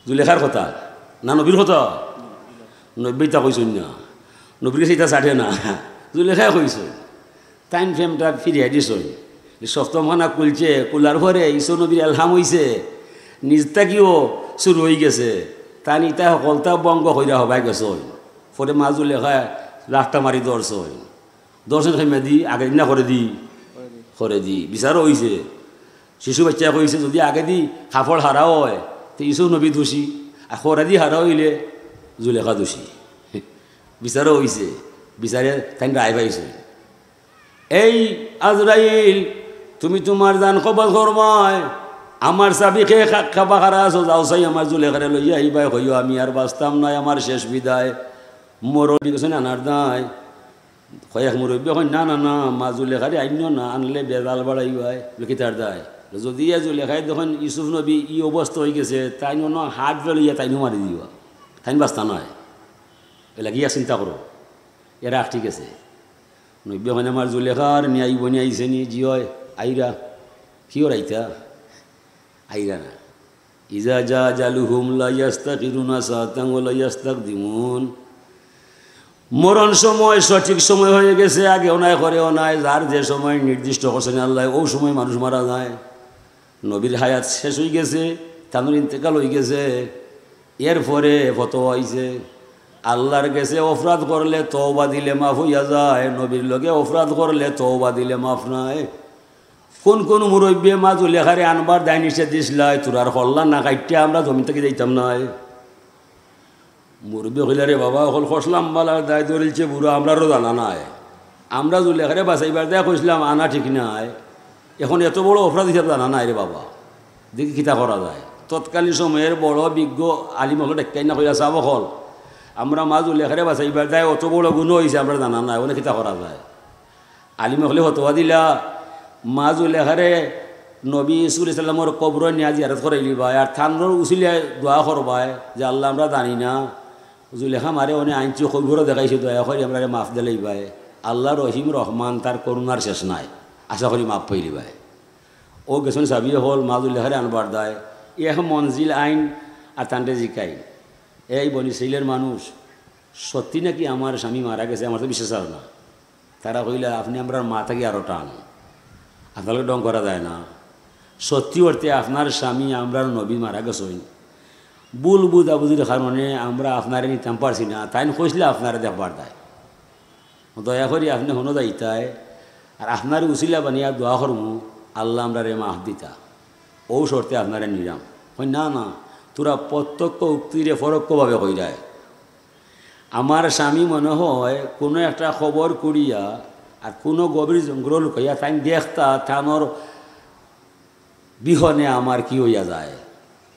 জুলেখার কথা না নবীর কথা? নবী ইতা কইছইন না, নবীর গেছে ইতা ছাড়ে না, জুলেখায় কইছইন। তাইন প্রেমটা ফিরিয়া দিছইন। সপ্তম খানা খুলছে, খুলার পরে ইউসুফ নবীর এলহাম অইছে, নিজ থাকিও শুরু অইগেছে। তাইন ইতা হকলতা ভঙ্গ কইরা হবায় গেছইন। পরে মা জুলেখায় লাথটা মারি ধরছইন। ধরছইন কেমনে দি, আগেদি না পরেদি? পরেদি। বিচারও অইছে। শিশু বাইচ্চায় কইছে, "যুদি আগেদি কাপড় হারা অয়, তে ইউসুফ নবী দোষী, আর পরেদি হারা অইলে জুলেখা দোষী।" বিচারও অইছে, বিচারে তাইন রায় পাইছইন। এই আজরাইল, তুমি তুমার জান কবজ করবায়, আমার সাবিকে কা-, কাবা খাড়া আছো, যাও চাই আমার জুলেখারে লইয়া আইবায়, কইও আমি আর বাঁচতাম নায়, আমার শেষ বিদায়, মরণ গেছে নানার দায়। কয়েক মুরব্বী কইন, "না, না, না, মা জুলেখারে আইনো না, আনলে বেজাল বাড়াইবায়।" বলে, "কিতার দায়?" যুদি ইয়া জুলেখায় দেখইন ইউসুফ নবী ই অবস্থা অইগেছে, তাইন অনো হাত বেড়িয়া তাইনও মারি দিবা, তাইন বাঁচতা নায়। এলাকি ইয়া চিন্তা করো, এরা ঠিক আছে। নবী কইন, "আমার জুলেখার নিয়াইবো নি, আইছে নি?" "জি অয়।" "আইরা।" "কিওর আইতা?" "আইরা না।" "ইজা জা আজালুহুম লা ইয়াস্তাখিরুনা সাআতান ওয়া লা ইয়াস্তাকদিমুন।" মরণ সময় সঠিক সময় অইগেছে, আগেও নায়, পরেও নায়, যার যে সময় নির্দিষ্ট করছইন আল্লায়, অউ সময় মানুষ মারা যায়। নবীর হায়াত শেষ অইগেছে, তানর ইন্তেকাল অইগেছে। এরপরে ফতোয়া অইছে, আল্লার গেছে অপরাধ করলে তওবা দিলে মাফ অইয়া যায়, নবীর লগে অপরাধ করলে তওবা দিলে মাফ নাই। কুন কুন মুরব্বিয়ে মা জুলেখারে আনবার দায় নিষেধ দিছলা, তুরার কল্লা না কাটিয়া আমরা জমিন থাকি যাইতাম নায়। মুরব্বি কইলা, "রে বাবা, অকল খসলাম বালার দায় ধরিলছে বুড়া, আমরারও জানা নাই। আমরা জুলেখারে বাঁচাইবার দায় কইছলাম, আনা ঠিক নাই। এখন এত বড় অপরাধ হিসাব জানা নাই রে বাবা। দেখি কিতা করা যায়।" তৎকালীন সময়ের বড় বিজ্ঞ আলিম অকল ডাক্কা আইনা কইলা, "সাব অকল, আমরা মা জুলেখারে বাঁচাইবার দায় অত বড় গুনা অইছে, আমরা জানা নাই, অনে কিতা করা যায়?" আলিম অকলে ফতোয়া দিলা, মা জুলেখারে নবী ইউসুফ আলাইহিস সালামর কবরো নিয়া জিয়ারত করাইলিবায়, আর তানর উসিলায় দোয়া করবায় যে, "আল্লাহ, আমরা জানি না, জুলেখা মারে অনে আনছি, কবরো দেখাইছি, দয়া করি আমরারে মাফ দিলাইবায়।" আল্লাহ রহিম রহমান, তার করুণার শেষ নাই, আশা করি মাফ পাইলিবায়। অউ গেছইন সাহাবি অকল, মাজুল লেখারে আনবার দায়, এক মঞ্জিল আইন আর তানরে জিকাইন, "এই বনি ইসরাইলর মানুষ, সত্যি নাকি আমার স্বামী মারা গেছে? আমার তো বিশ্বাস অর না।" তারা কইলা, "আপনে আমরার মাথা কি আরো টান, আপনার লগে ঢং করা যায় না। সত্যি অর্থে আপনার স্বামী আমরার নবী মারা গেছইন। ভুল বুঝাবুঝির কারণে আমরা আপনারে নিতাম পারছি না, তাইন কইছলা আপনারে দেখবার দায়। দয়া করি আপনে হুনো যাইতায়, আর আপনারে উছিলা বানিয়া দোয়া করমু, আল্লায় আমরারে মাফ দিতা। অউ শর্তে আপনারে নিরাম।" কইন, "না, না, তোরা প্রত্যক্ষ উক্তিরে পরোক্ষভাবে কইরায়। আমার স্বামী মনে হয় কোনো একটা কবর কুড়িয়া আর কোনো গভীর জঙ্গলো লুকাইয়া তাইন দেখতা, তানর বিহনে আমার কি অইয়া যায়।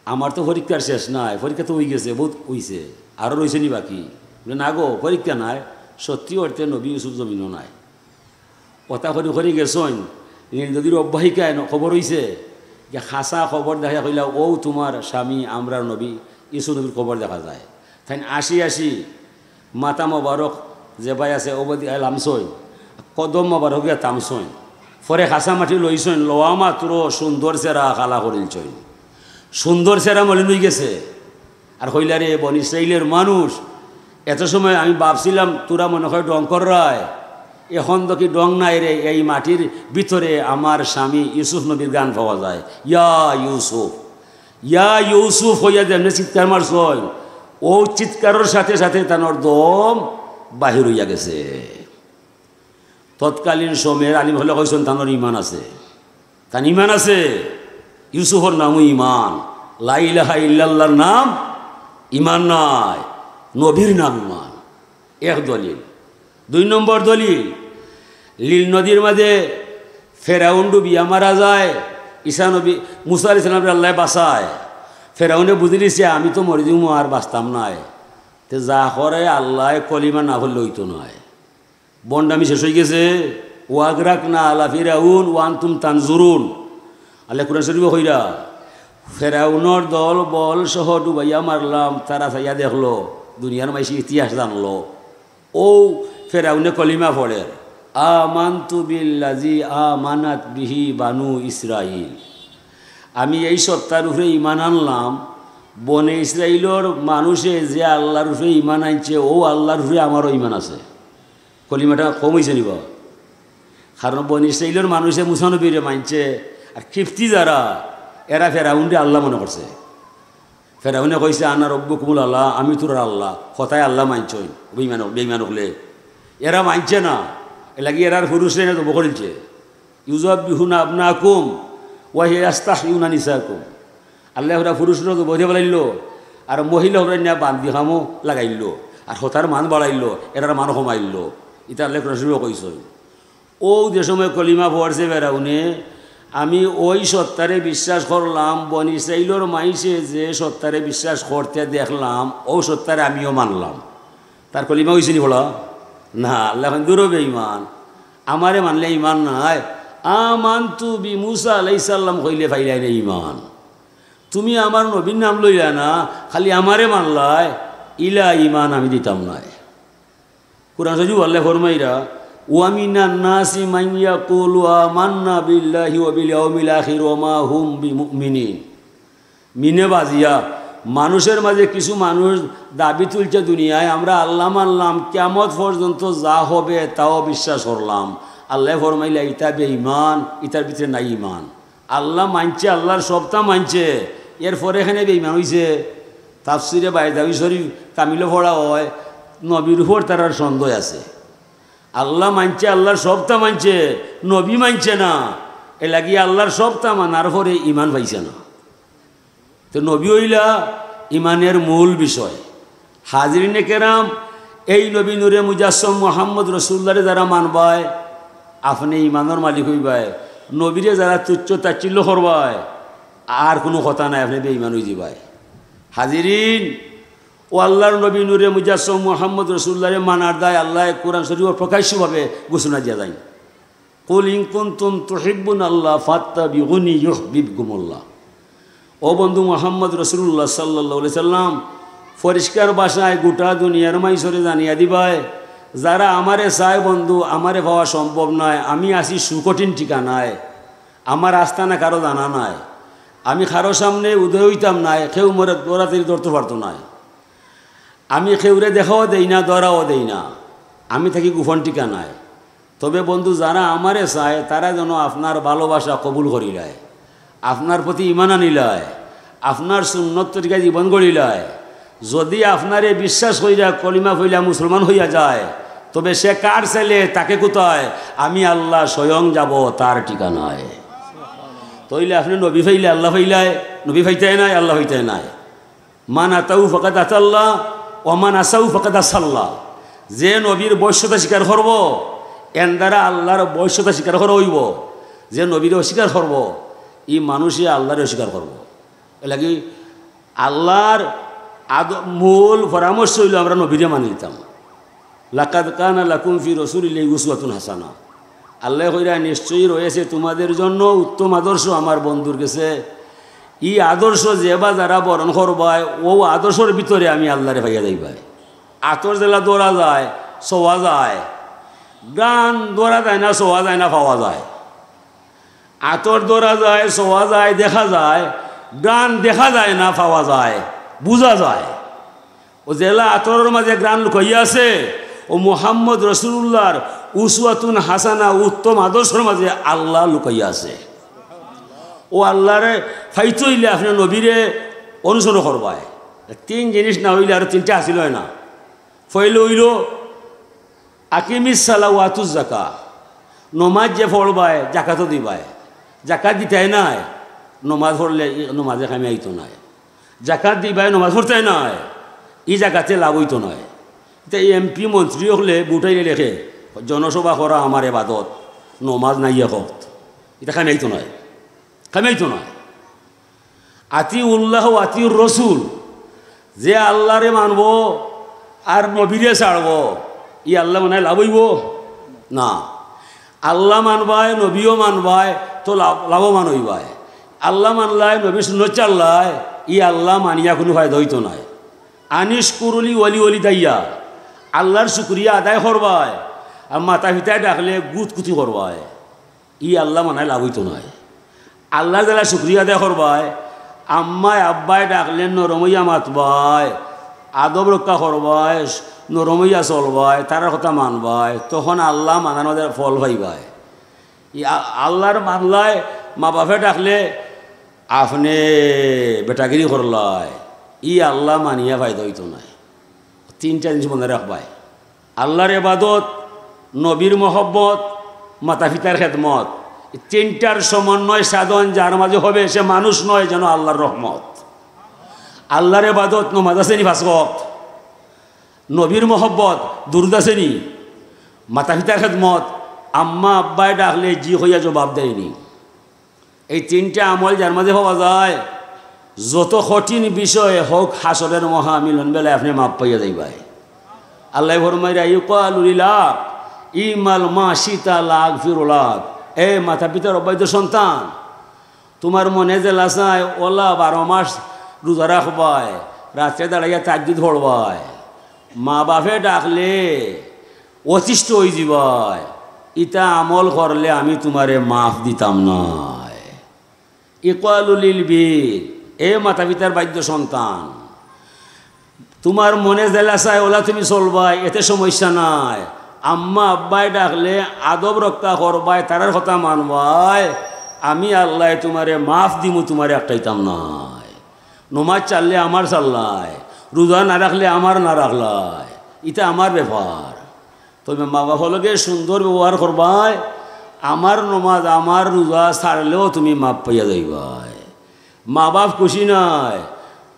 আমার তো পরীক্ষার শেষ নাই, পরীক্ষা তো অইগেছে, বউত অইছে, আরো রইছে নি বাকি?" বলে, "না গো, পরীক্ষা নাই, সত্যি অর্থে নবী ইউসুফ জমিনো নাই।" কথা করি করি গেছইন, নীল নদীর অববাহিকায় ন-, কবর অইছে, গিয়া খাসা কবর দেখাইয়া কইলা, "অউ তুমার স্বামী, আমরার নবী, ইউসুফ নবীর কবর দেখা যায়।" তাইন আশি আশি মাথা মোবারক যেবায় আছে, অবাদি লামছইন, কদম মোবারক গিয়া থামছইন। পরে খাসা মাটি লইছইন, লওয়া মাত্র সুন্দর চেরা কালা করিলছইন, সুন্দর চেরা মলিন অইগেছে। আর কইলা, "রে বনি ইসরাইলর মানুষ, এত সময় আমি ভাবছিলাম তোরা মনে হয় ঢং কররায়, এখন দেখি ঢং নাই রে, এই মাটির ভিতরে আমার স্বামী ইউসুফ নবীর ঘ্রাণ পাওয়া যায়। ইয়া ইউসুফ, ইয়া ইউসুফ" কইয়া যেমনে চিৎকার মারছইন, অউ চিৎকারর সাথে সাথে তানর দম বাহির অইয়া গেছে। তৎকালীন সময়ের আলিম অকলে কইছইন, তানর ইমান আছে, তান ইমান আছে। ইউসুফর নামও ইমান, লা ইলাহা ইল্লাল্লাহর নাম ইমান নায়, নবীর নাম ইমান। এক দলিল। দুই নম্বর দলিল, নীল নদীর মাঝে ফেরাউন ডুবিয়া মারা যায়, ঈসা নবী, মুসা আলাইহিস সালামরে আল্লায় বাঁচায়। ফেরাউনে বুঝিলিছে, "আমি তো মরি যিমু, আর বাঁচতাম নায়।" তে যা করে আল্লায় কলিমা না পড়লে অইতো নায়। ভন্ডামি শেষ অইগেছে। "ওয়াগরাকনা আলা ফিরাউন ওয়া আনতুম তানজুরুন।" আল্লায় কুরআন শরীফো কইরা, "ফেরাউনর দল বল সহ ডুবাইয়া মারলাম, তারা চাইয়া দেখলো, দুনিয়ার মাইনষে ইতিহাস জানলো।" অউ ফেরাউনে কলিমা পড়ের, "আমানতু বিল্লাযী আমানাত বিহি বানু ইসরাইল।" আমি এই সত্তার উপরে ইমান আনলাম, বনে ইসরাইলর মানুষে যে আল্লার উপরে ইমান আনছে, অউ আল্লার উপরে আমারও ইমান আছে। কলিমাটা কম অইছে নি বা? কারণ বনি ইসরাইলর মানুষে মুসা নবীরে মানছে, আর কিপ্তি যারা, এরা ফেরাউনরে আল্লা মনে করছে। ফেরাউনে কইছে, "আনা রব্বুকুমুল আলা, আমি তোরার আল্লা।" কথায় আল্লা মানছইন, বেইমান, বেইমান অকলে। এরা মানছে না, এরলাগি এরার পুরুষরে এনে জবো করিলছে। "ইউযাব্বিহুনা আবনাকুম ওয়া ইয়াস্তাহয়ুনা নিসাকুম।" আল্লায় এরা পুরুষরে জবো করি ফালাইলো, আর মহিলা অকলরে নিয়া বান্দি কামো লাগাইলো, আর হতার মান বাড়াইলো, এরার মান কমাইলো। ইতা আল্লায় কুরআন শরীফো কইছইন। অউ যে সময় কলিমা পড়ছে ফেরাউনে, "আমি অউ সত্তারে বিশ্বাস করলাম, বনি ইসরাইলর মাইনষে যে সত্তারে বিশ্বাস করতে দেখলাম, অউ সত্তারে আমিও মানলাম।" তার কলিমা অইছে নি পড়া? না, আল্লায় কইন, "দুরো বেইমান, আমারে মানলে ইমান নায়। আমানতু বি মুসা আলাইহিস সালাম কইলে পাইলায় না ইমান। তুমি আমার নবীর নাম লইলা না, খালি আমারে মানলায়, ইলা ইমান আমি দিতাম নায়।" কুরআন শরীফো আল্লায় ফরমাইরা, "ওয়া মিনান নাসি মান ইয়াকুলু আমান্না বিল্লাহি ওয়া বিল ইয়াউমিল আখির ওয়া মা হুম বিমুমিনিন।" মিনে বাজিয়া, মানুষের মাঝে কিছু মানুষ দাবি তুলছে দুনিয়ায়, "আমরা আল্লা মানলাম, কিয়ামত পর্যন্ত যা হবে তাও বিশ্বাস করলাম।" আল্লায় ফরমাইলা, "ইতা বেইমান, ইতার ভিতরে নাই ইমান।" আল্লা মানছে, আল্লার সবতা মানছে, এরপরে কেনে বেইমান অইছে। তাফসিরে বাইজাবি শরীফ কামিলো পড়া অয়, নবীর উপর তারার সন্দেহ আছে। আল্লা মানছে, আল্লার সবতা মানছে, নবী মানছে না, এরলাগি আল্লার সবতা মানার পরে ইমান পাইছে না। তো নবী অইলা ইমানের মূল বিষয়। হাজিরিনে কেরাম, এই নবী নূরে মুজাসসম মুহাম্মদ রসুলুল্লাহরে যারা মানবায়, আপনে ইমানর মালিক অইবায়। নবীরে যারা তুচ্ছ তাচ্ছিল্য করবায়, আর কুনু কথা নাই, আপনে বেইমান অইযিবায়। হাজিরিন, অউ আল্লার নবী নূরে মুজাসসম মুহাম্মদ রসুলুল্লাহরে মানার দায় আল্লায় কুরআন শরীফো প্রকাশ্যভাবে ঘোষণা দিয়া যাইন, "কুল ইন কুনতুম তুহিব্বুনাল্লাহ ফাত্তাবিউনি ইউহবিবকুমুল্লাহ।" ও বন্ধু মুহাম্মদ রাসূলুল্লাহ সাল্লাল্লাহু আলাইহি সাল্লাম, পরিষ্কার ভাষায় গোটা দুনিয়ার মাইনষরে জানিয়া দিবায়, যারা আমারে চায় বন্ধু, আমারে পাওয়া সম্ভব নায়, আমি আছি সুকঠিন ঠিকানায়। আমার আস্তানা কারো জানা নাই। আমি কারো সামনে উদয় অইতাম নায়, কেউ মোরে দৌড়াদৌড়ি ধরতো পারতো নায়। আমি কেউরে দেখাও দেই না, ধরাও দেই না। আমি থাকি গোপন ঠিকানায়। তবে বন্ধু, যারা আমারে চায়, তারা যেন আপনার ভালোবাসা কবুল করিলায়, আপনার প্রতি ঈমান আনিলায়, আপনার সুন্নত তরিকায় জীবন গড়িলায়। যদি আপনারে বিশ্বাস করিয়া কলিমা পড়িয়া মুসলমান হইয়া যায়, তবে সে কার ছেলে, তাকে কোথায়? আমি আল্লাহ স্বয়ং যাব তার ঠিকানায়। তইলে আপনে নবী পাইলে আল্লাহ পাইলায়, নবী পাইতায় নায়, আল্লাহ পাইতায় নায়। মান আতাউ ফাকাদ আতাল্লাহ, ওয়া মান আসাউ ফাকাদ আসাল্লাহ। যে নবীর বশ্যতা স্বীকার করব, এন দ্বারা আল্লাহর বশ্যতা স্বীকার করা অইব। যে নবীরে অস্বীকার করব, ই মানুষে আল্লাহরে অস্বীকার করব। এর লাগি আল্লাহর আদ-, মূল পরামর্শ অইলো আমরা নবীরে মানি নিতাম। লাকাদ কানা লাকুম ফি রাসূলিল্লাহি উসওয়াতুন হাসানা। আল্লায় কইরা, নিশ্চয়ই রয়েছে তোমাদের জন্য উত্তম আদর্শ আমার বন্ধুর গেছে। ই আদর্শ যে বা যারা বরণ করবায়, অউ আদর্শর ভিতরে আমি আল্লাহরে পাইয়া যাইবায়। আতর যেলা ধরা যায়, ছোঁয়া যায়, ঘ্রাণ ধরা যায় না, ছোঁয়া যায় না, পাওয়া যায়। আতর ধরা যায়, ছোঁয়া যায়, দেখা যায়, ঘ্রাণ দেখা যায় না, পাওয়া যায়, বুঝা যায়। অউ যেলা আতরর মাঝে ঘ্রাণ লুকাইয়া আছে, অউ মুহাম্মদ রাসূলুল্লাহর উসওয়াতুন হাসানা, উত্তম আদর্শর মাঝে আল্লাহ লুকাইয়া আছে। অউ আল্লাহরে পাইতে অইলে আপনে নবীরে অনুসরণ করবায়। তিন জিনিস না অইলে আরো তিনটা হাসিল অয় না। পয়লা অইলো আকিমিস সালাহ ওয়া আতুজ যাকাহ, নমাজ যে পড়বায়, জাকাতও দিবায়। জাকাত দিতায় নায়, নমাজ পড়লে ই নমাজে কামে আইতো নায়। জাকাত দিবায়, নমাজ পড়তায় নায়, ই জাকাতে লাভ অইতো নায়। ইতা এমপি মন্ত্রী অকলে ভোট আইলে লেখে, "জনসভা করা আমার এবাদত, নমাজ নাই এক অক্ত।" ইতা কামে আইতো নায়, কামে আইতো নায়। আতিউল্লাহ ওয়া আতিউর রসুল, যে আল্লাহরে মানবো আর নবীরে ছাড়বো, ই আল্লাহ মানায় লাভ অইবো? না। আল্লাহ মানবায়, নবীও মানবায়, তো লাভ-, লাভবান অইবায়। আল্লাহ মানলায়, নবীর সুন্নত ছাড়লায়, ই আল্লাহ মানিয়া কুনু ফায়দা অইতো নায়। আনিশকুরুলি ওয়ালি ওয়ালিদাইয়া, আল্লাহর শুকরিয়া আদায় করবায়, আর মাতা পিতায় ডাকলে গুতকুতি করবায়। ই আল্লাহ মানায় লাভ অইতো নায়। আল্লাহর যেলা শুকরিয়া আদায় করবায়, আম্মায় আব্বায় ডাকলে নরম অইয়া মাতবায়, আদব রক্ষা করবায়, নরম অইয়া চলবায়, তারার কথা মানবায়, তখন আল্লাহ মানার মাঝে ফল পাইবায়। ই আ-, আল্লাহর মানলায়, মা বাপে ডাকলে আপনে বেটাগিরি করলায়, ই আল্লাহ মানিয়া ফায়দা অইতো নায়। তিনটা জিনিস মনে রাখবায়। আল্লাহর ইবাদত, নবীর মহব্বত, মাতা পিতার খেদমত, এই তিনটার সমন্বয় সাধন যার মাঝে হবে, সে মানুষ নয়, যেন আল্লাহর রহমত। আল্লাহর ইবাদত, নমাজ আছে নি পাঁচ ওয়াক্ত, নবীর মহব্বত, দুরুদ আছে নি, মাতা পিতার খেদমত, আম্মা আব্বায় ডাকলে জি কইয়া জবাব দেয় নি। এই তিনটা আমল যার মাঝে পাওয়া যায়, যত কঠিন বিষয় হোক, হাশরের মহামিলন বেলায় আপনে মাফ পাইয়া যাইবায়। আল্লায় ফরমাইরা, "ইউকালু লিল আক, ইমাল মা শিতা লা আগফিরু লাক।" এ মাতা পিতার অবাধ্য সন্তান, তুমার মনে যেলা চায়, অলা বারো মাস রোজা রাখবায়, রাত্রে দাঁড়াইয়া তাহাজ্জুদ পড়বায়, মা বাপে ডাকলে অতিষ্ঠ অইযিবায়, ইতা আমল করলে আমি তুমারে মাফ দিতাম নায়। ইকালু লিল বীর, এ মাতা পিতার বাধ্য সন্তান, তুমার মনে যেলা চায় অলা তুমি চলবায়, এতে সমস্যা নাই। আম্মা আব্বায় ডাকলে আদব রক্ষা করবায়, তারার কথা মানবায়, আমি আল্লায় তুমারে মাফ দিমু, তুমারে আটকাইতাম নায়। নমাজ ছাড়লে আমার ছাড়লায়, রোজা না রাখলে আমার না রাখলায়, ইতা আমার ব্যাপার। তবে মা বাপর লগে সুন্দর ব্যবহার করবায়, আমার নমাজ, আমার রোজা ছাড়লেও তুমি মাফ পাইয়া যাইবায়। মা বাপ খুশি নায়,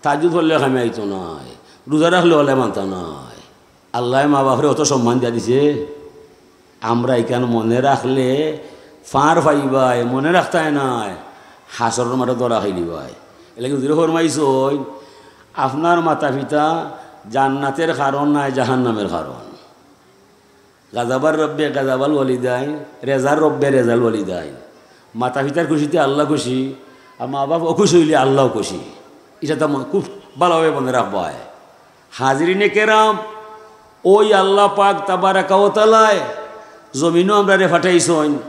তাহাজ্জুদ পড়লে কামে আইতো নায়, রোজা রাখলে অলা মানতা নায়। আল্লায় মা বাপরে অত সম্মান দিয়া দিছে, আমরা ইখান মনে রাখলে ফার পাইবায়, মনে রাখতায় নায়, হাশরর মাঠে ধরা খাইলিবায়। এরলাগি হুজুরে ফরমাইছইন, আপনার মাতা পিতা জান্নাতের কারণ নায়, জাহান্নামের কারণ। গাজাবার রব্বে গাজাবাল ওয়ালিদাইন, রেজার রব্বে রেজাল ওয়ালিদাইন। মাতা পিতার খুশিতে আল্লাহ খুশি, আর মা বাপ অখুশ অইলে আল্লাহ খুশি। ইটা তো ম-, খুব ভালাভাবে মনে রাখবায়। হাজিরিনে কেরাম, ওই আল্লাহ পাক তাবারাকা ওয়া তাআলায় জমিনো আমরারে পাঠাইছইন,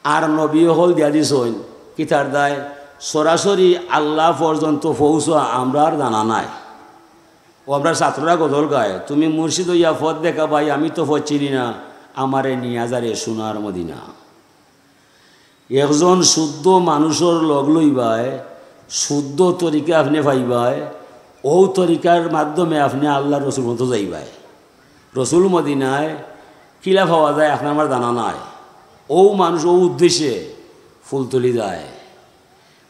আর নবী অকল দিয়া দিছইন। কিতার দায় সরাসরি আল্লাহ পর্যন্ত পৌঁছা আমরার জানা নাই। ও আমরার ছাত্ররা গজল গায়, "তুমি মুর্শিদ অইয়া পথ দেখাবায়, আমি তো পথ চিনি না, আমারে নিয়া যারে সোনার মদিনা।" একজন শুদ্ধ মানুষর লগ লইবায়, শুদ্ধ তরিকা আপনে পাইবায়, ও তরিকার মাধ্যমে আপনে আল্লাহর রসুল মতো যাইবায়। রসুল মদিনায় কিলা পাওয়া যায় আপনার আমার জানা নাই। ও মানুষ ও উদ্দেশ্যে ফুলতলি যায়,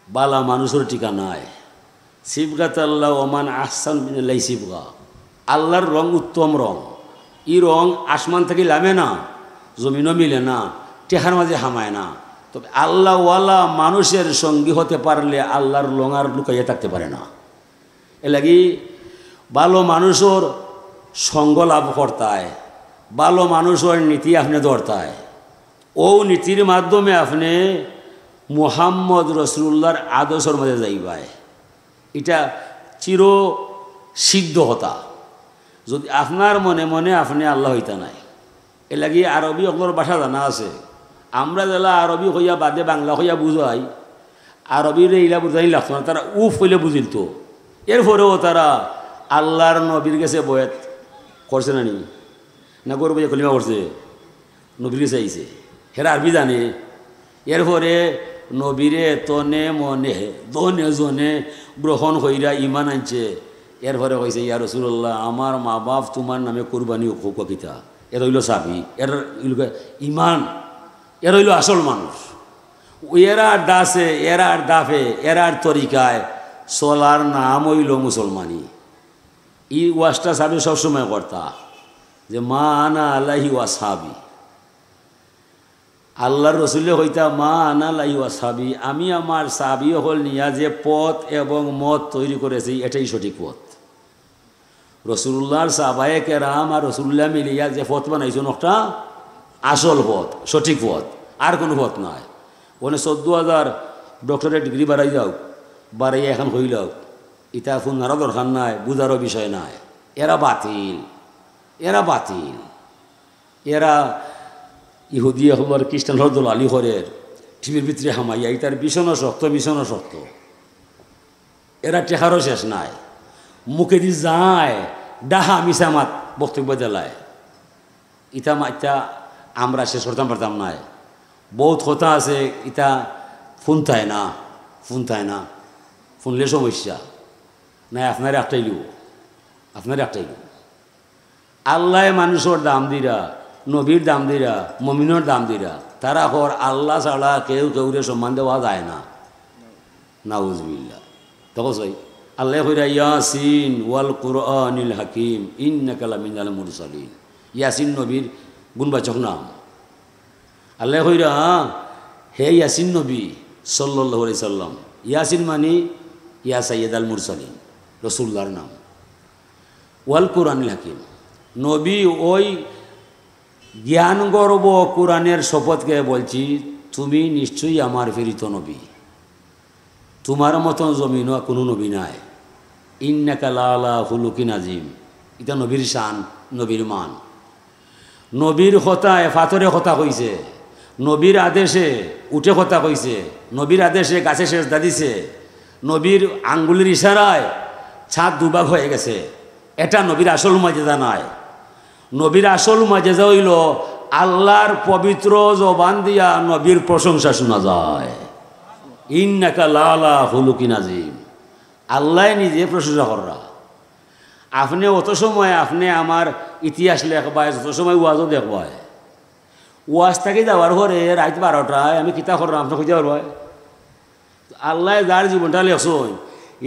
বালা মানুষর ঠিকানায়। সিবগাত আল্লাহ ওমান আহসান মিনাল্লাহি সিবগা। আল্লাহর রং উত্তম রং। ই রং আসমান থাকি লামে না, জমিনও মিলে না, টেকার মাঝে হামায় না। তবে আল্লাহওয়ালা মানুষের সঙ্গী হতে পারলে আল্লাহর লং আর লুকাইয়া থাকতে পারে না। এরলাগি ভালো মানুষর সঙ্গ লাভ করতায়, ভালো মানুষর নীতি আপনে ধরতায়। ও নীতির মাধ্যমে আপনে মুহাম্মদ রসুলুল্লাহর আদর্শর মাঝে যাইবায়। ইটা চির সিদ্ধ কথা। যদি আপনার মনে মনে আপনে আল্লাহ অইতা নায়, এরলাগি আরবি অকলর ভাষা জানা আছে। আমরা যেলা আরবি কইয়া বাদে বাংলা কইয়া বুঝাই, আরবিরে ইলা বুঝানি লাগতো না, তারা উফ কইলে বুঝিলতো। এরপরেও তারা আল্লাহর নবীর গেছে বয়াত করছে না নি? না গরু বইয়া কলিমা করছে? নবীর গেছে আইছে, হেরা আরবি জানে। এরপরে নবীরে তনে মনে, ধনে জনে গ্রহণ কইরা ইমান আনছে। এরপরে কইছে, "ইয়া রাসূলুল্লাহ, আমার মা বাপ তুমার নামে কুরবানি অউক।" কিতা? এরা অইলো সাহাবী, এরা অইলো ইমান, এরা অইলো আসল মানুষ। এরার দাসে, এরার দাফে, এরার তরিকায় চলার নাম অইলো মুসলমানি। ই ওয়াজটা সাহাবী সবসময় করতা যে, "মা আনা আলাইহি ওয়া সাহাবী।" আল্লাহর রসুলে কইতা, "মা আনা আলাইহি ওয়া সাহাবী, আমি আমার সাহাবী অকল নিয়া যে পথ এবং মত তৈরি করেছি, এটাই সঠিক পথ।" রসুলুল্লাহর সাহাবায়ে কেরাম আর রসুলুল্লাহ মিলিয়া যে পথ বানাইছইন, ওটা আসল পথ, সঠিক পথ, আর কোনো পথ নাই। অনে চৌদ্দ হাজার ডক্টরেট ডিগ্রি বাড়াই যাউক, বাড়াইয়া এখন কইলাউক, ইতা হুনারও দরকার নাই, বুঝারও বিষয় নাই। এরা বাতিল, এরা বাতিল। এরা ইহুদি অকলর, খ্রিস্টান অকলর দলালি করের, টিভির ভিতরে হামাইয়া, ইতার ভীষণ শক্ত, ভীষণ শক্ত। এরা টেকারও শেষ নাই, মুখেদি যায়, ডাহা মিছা মাত বক্তব্য দিলায়। ইতা মাতিয়া আমরা শেষ করতাম পারতাম নায়। বহুত কথা আছে, ইতা ফুনতায় না, ফুনতায় না, ফুনলে সমস্যা নাই। আপনারে আটকাইলিবো, আপনারে আটকাইলিবো। আল্লায় মানুষর দাম দিরা, নবীর দাম দিরা, মমিনর দাম দিরা। তারা কর আল্লাহ ছাড়া কেউ কেউরে সম্মান দেওয়া যায় না। নাউজুবিল্লাহ। তখন সই আল্লায় কইরা, "ইয়াসিন ওয়াল কুরআনিল হাকিম, ইন্নাকা লামিনাল মুরসালিন।" ইয়াসিন নবীর গুণবাচক নাম। আল্লায় কইরা, "হে ইয়াসিন নবী সাল্লাল্লাহু আলাইহি সাল্লাম।" ইয়াসিন মানি ইয়া সাইয়্যিদাল মুরসালিন, রসুলুল্লাহর নাম। ওয়াল কুরআনিল হাকিম, নবী ওই জ্ঞানগর্ভ কোরআনের শপথকে বলছি, তুমি নিশ্চয়ই আমার প্রেরিত নবী, তোমার মতন জমিনো কোনো নবী নাই। ইন্নাকা লাআলা খুলুকিন আজিম, ইটা নবীর শান, নবীর মান। নবীর কথায় পাথরে কথা কইছে, নবীর আদেশে উটে কথা কইছে, নবীর আদেশে গাছে সেজদা দিছে, নবীর আঙ্গুলের ইশারায় ছাদ দুভাগ হয়ে গেছে। এটা নবীর আসল মজেজা নায়। নবীর আসল মজেজা অইলো আল্লাহর পবিত্র জবান দিয়া নবীর প্রশংসা শোনা যায়, "ইন্নাকা লাআলা খুলুকিন আজিম।" আল্লায় নিজে প্রশংসা কররা। আপনে অত সময় আপনে আমার ইতিহাস লেখবায়, যত সময় ওয়াজও দেখবায়, ওয়াজ থাকি যাওয়ার পরে রাইত বারোটায় আমি কিতা কররাম আপনে কইতা পারবায়? আল্লায় যার জীবনটা লেখছইন,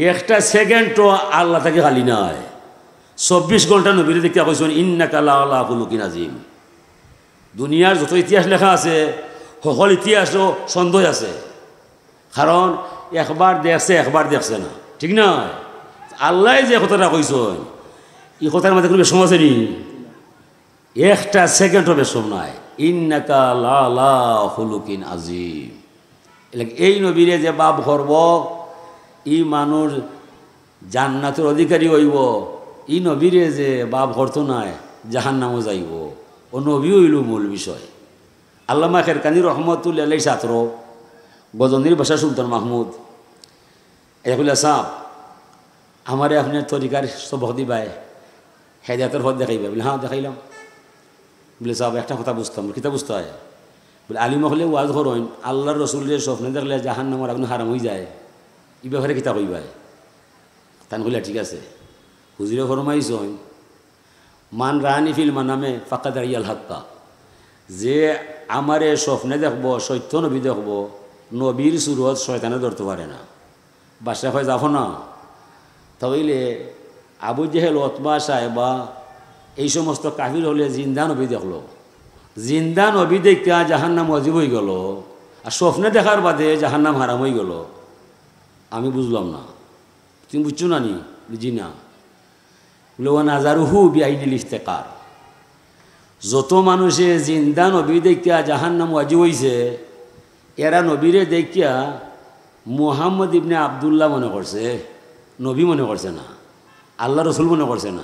একটা সেকেন্ডও আল্লাহ থাকি খালি নাই। চব্বিশ ঘন্টা নবীরে দেখিয়া কইছইন, "ইন্নাকা লাআলা খুলুকিন আজিম।" দুনিয়ার যত ইতিহাস লেখা আছে, সকল ইতিহাসও সন্দেহ আছে, কারণ একবার দেখছে, একবার দেখছে না, ঠিক না? আল্লায় যে কথাটা কইছইন, ই কথার মাঝে কোনো বেশম আছে নি? একটা সেকেন্ডও বেশম নাই। ইন্নাকা লাআলা খুলুকিন আজিম। এর লাগি এই নবীরে যে বাপ করব, ই মানুষ জান্নাতর অধিকারী অইব। ই নবীরে যে বাপ করতো নায়, জাহান্নামো যাইব। ও নবী অইলো মূল বিষয়। আল্লামা খেরকানি রহমতুল্লাহ আলাইহির ছাত্র, গজনীর বাদশা সুলতান মাহমুদ। এ কইলা, "সাব, আমারে আপনে তরিকার সবক দিবায়, হেদায়েতর পথ দেখাইবায়।" বলে, "হ্যাঁ, দেখাইলাম।" বলে, "সাব, একটা কথা বুঝতাম।" "কিতা বুঝতায়?" বলে, "আলিম অকলে ওয়াজ করইন, আল্লার রসুলরে স্বপ্নে দেখলে জাহান্নামর আগুন হারাম অইযায়, ই ব্যাপারে কিতা কইবায়?" তান কইলা, "ঠিক আছে।" হুজুরে ফরমাইছইন, "মান রাআনি ফিল মানামে ফাকাদ রাইয়াল হাক্কা।" যে আমারে স্বপ্নে দেখবো, সত্য নবী দেখবো, নবীর সুরত শয়তানে ধরতো পারে না। বাদশা কয়, "যাবো না।" তা অইলে আবু জেহেল, উতবা, শায়বা, এই সমস্ত কাফির অকলে জিন্দা নবী দেখলো। জিন্দা নবী দেখিয়া জাহান্নাম ওয়াজিব অইগেলো, আর স্বপ্নে দেখার বাদে জাহান্নাম হারাম অইগেলো। আমি বুঝলাম না, তুমি বুঝছো না নি? বলে, "জি না।" বলে, "ওয়া নাজারুহু বিআইনিল ইফতেকার।" যত মানুষে জিন্দা নবী দেখিয়া জাহান্নাম ওয়াজিব অইছে, এরা নবীরে দেখিয়া মুহাম্মদ ইবনে আব্দুল্লাহ মনে করছে, নবী মনে করছে না, আল্লার রসুল মনে করছে না।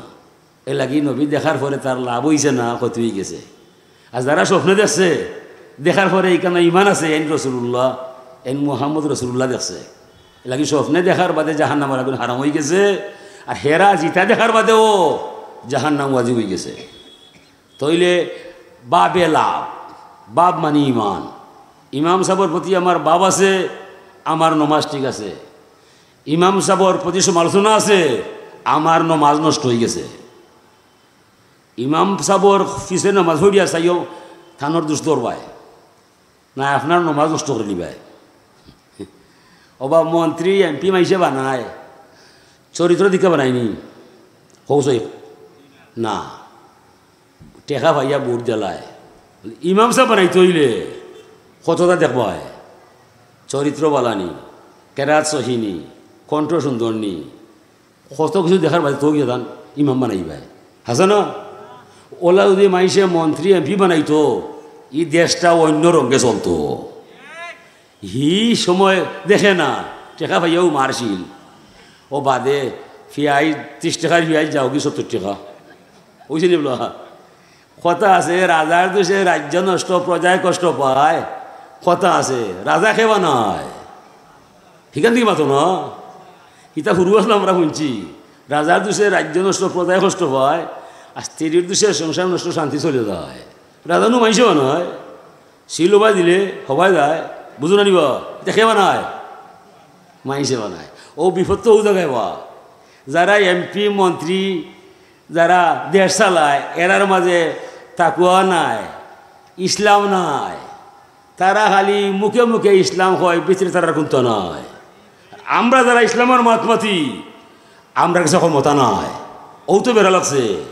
এর লাগি নবী দেখার পরে তার লাভ অইছে না, ক্ষতি অইগেছে। আর যারা স্বপ্নে দেখছে, দেখার পরে ইখানো ইমান আছে, এইন রসুলুল্লাহ, এইন মুহাম্মদ রসুলুল্লাহ দেখছে, এর লাগি স্বপ্নে দেখার বাদে জাহান্নামর আগুন হারাম অইগেছে, আর হেরা জিতা দেখার বাদেও জাহান্নাম ওয়াজিব অইগেছে। তা অইলে বাবে লাভ, বাব মানি ইমান। ইমাম সাবর প্রতি আমার বাব আছে, আমার নমাজ ঠিক আছে। ইমাম সাবর প্রতি সমালোচনা আছে, আমার নমাজ নষ্ট অইগেছে। ইমাম সাবর পিছে নমাজ পড়িয়া চাইও, তানর দুষ ধরবায় না, আপনার নমাজ নষ্ট করিলিবায়। ওবা মন্ত্রী, এমপি মাইনষে বানায়, চরিত্র দেখিয়া বানায় নি? কও চাই না। টেকা পাইয়া ভোট দিলায়। ইমাম সাব বানাইতে অইলে কততা দেখবায়? চরিত্র ভালা নি, কেরাত সহি নি, কণ্ঠ সুন্দর নি, কত কিছু দেখার বাদে তো গিয়া তান ইমাম বানাইবায়। হাছা না? অলা যুদি মাইনষে মন্ত্রী, এমপি বানাইতো, ই দেশটা অইন্য রঙে চলতো। হি সময় দেখে না, টেকা পাইয়াউ মারছিল। ও বাদে পিয়াইজ, ত্রিশ টেকার পিয়াইজ যাওগি সত্তর টেকা। অইছে নি বলা? কথা আছে, "রাজার দোষে রাজ্য নষ্ট, প্রজায় কষ্ট পায়।" কথা আছে, রাজা কে বানায়? হিখান থাকি মাতো না। ইতা হুরু আছলাম আমরা হুনছি, "রাজার দোষে রাজ্য নষ্ট, প্রজায় কষ্ট পায়, আর স্ত্রীর দোষে সংসার নষ্ট, শান্তি চলে যায়।" রাজা নু মাইনষে বানায়। সিল হবায় দিলে হবায় যায়, বুঝো না নি বা? ইতা কে বানায়? মাইনষে বানায়। অউ বিপদ তো অউ জাগায় বা। যারা এমপি, মন্ত্রী, যারা দেশ চালায়, এরার মাঝে তাকওয়া নাই, ইসলাম নাই। তারা খালি মুখে মুখে ইসলাম কয়, ভিতরে তারার কুন্তা নাই। আমরা যারা ইসলামর মাত মাতি, আমরার গেছে ক্ষমতা নাই। অউ তো বেড়া লাগছে।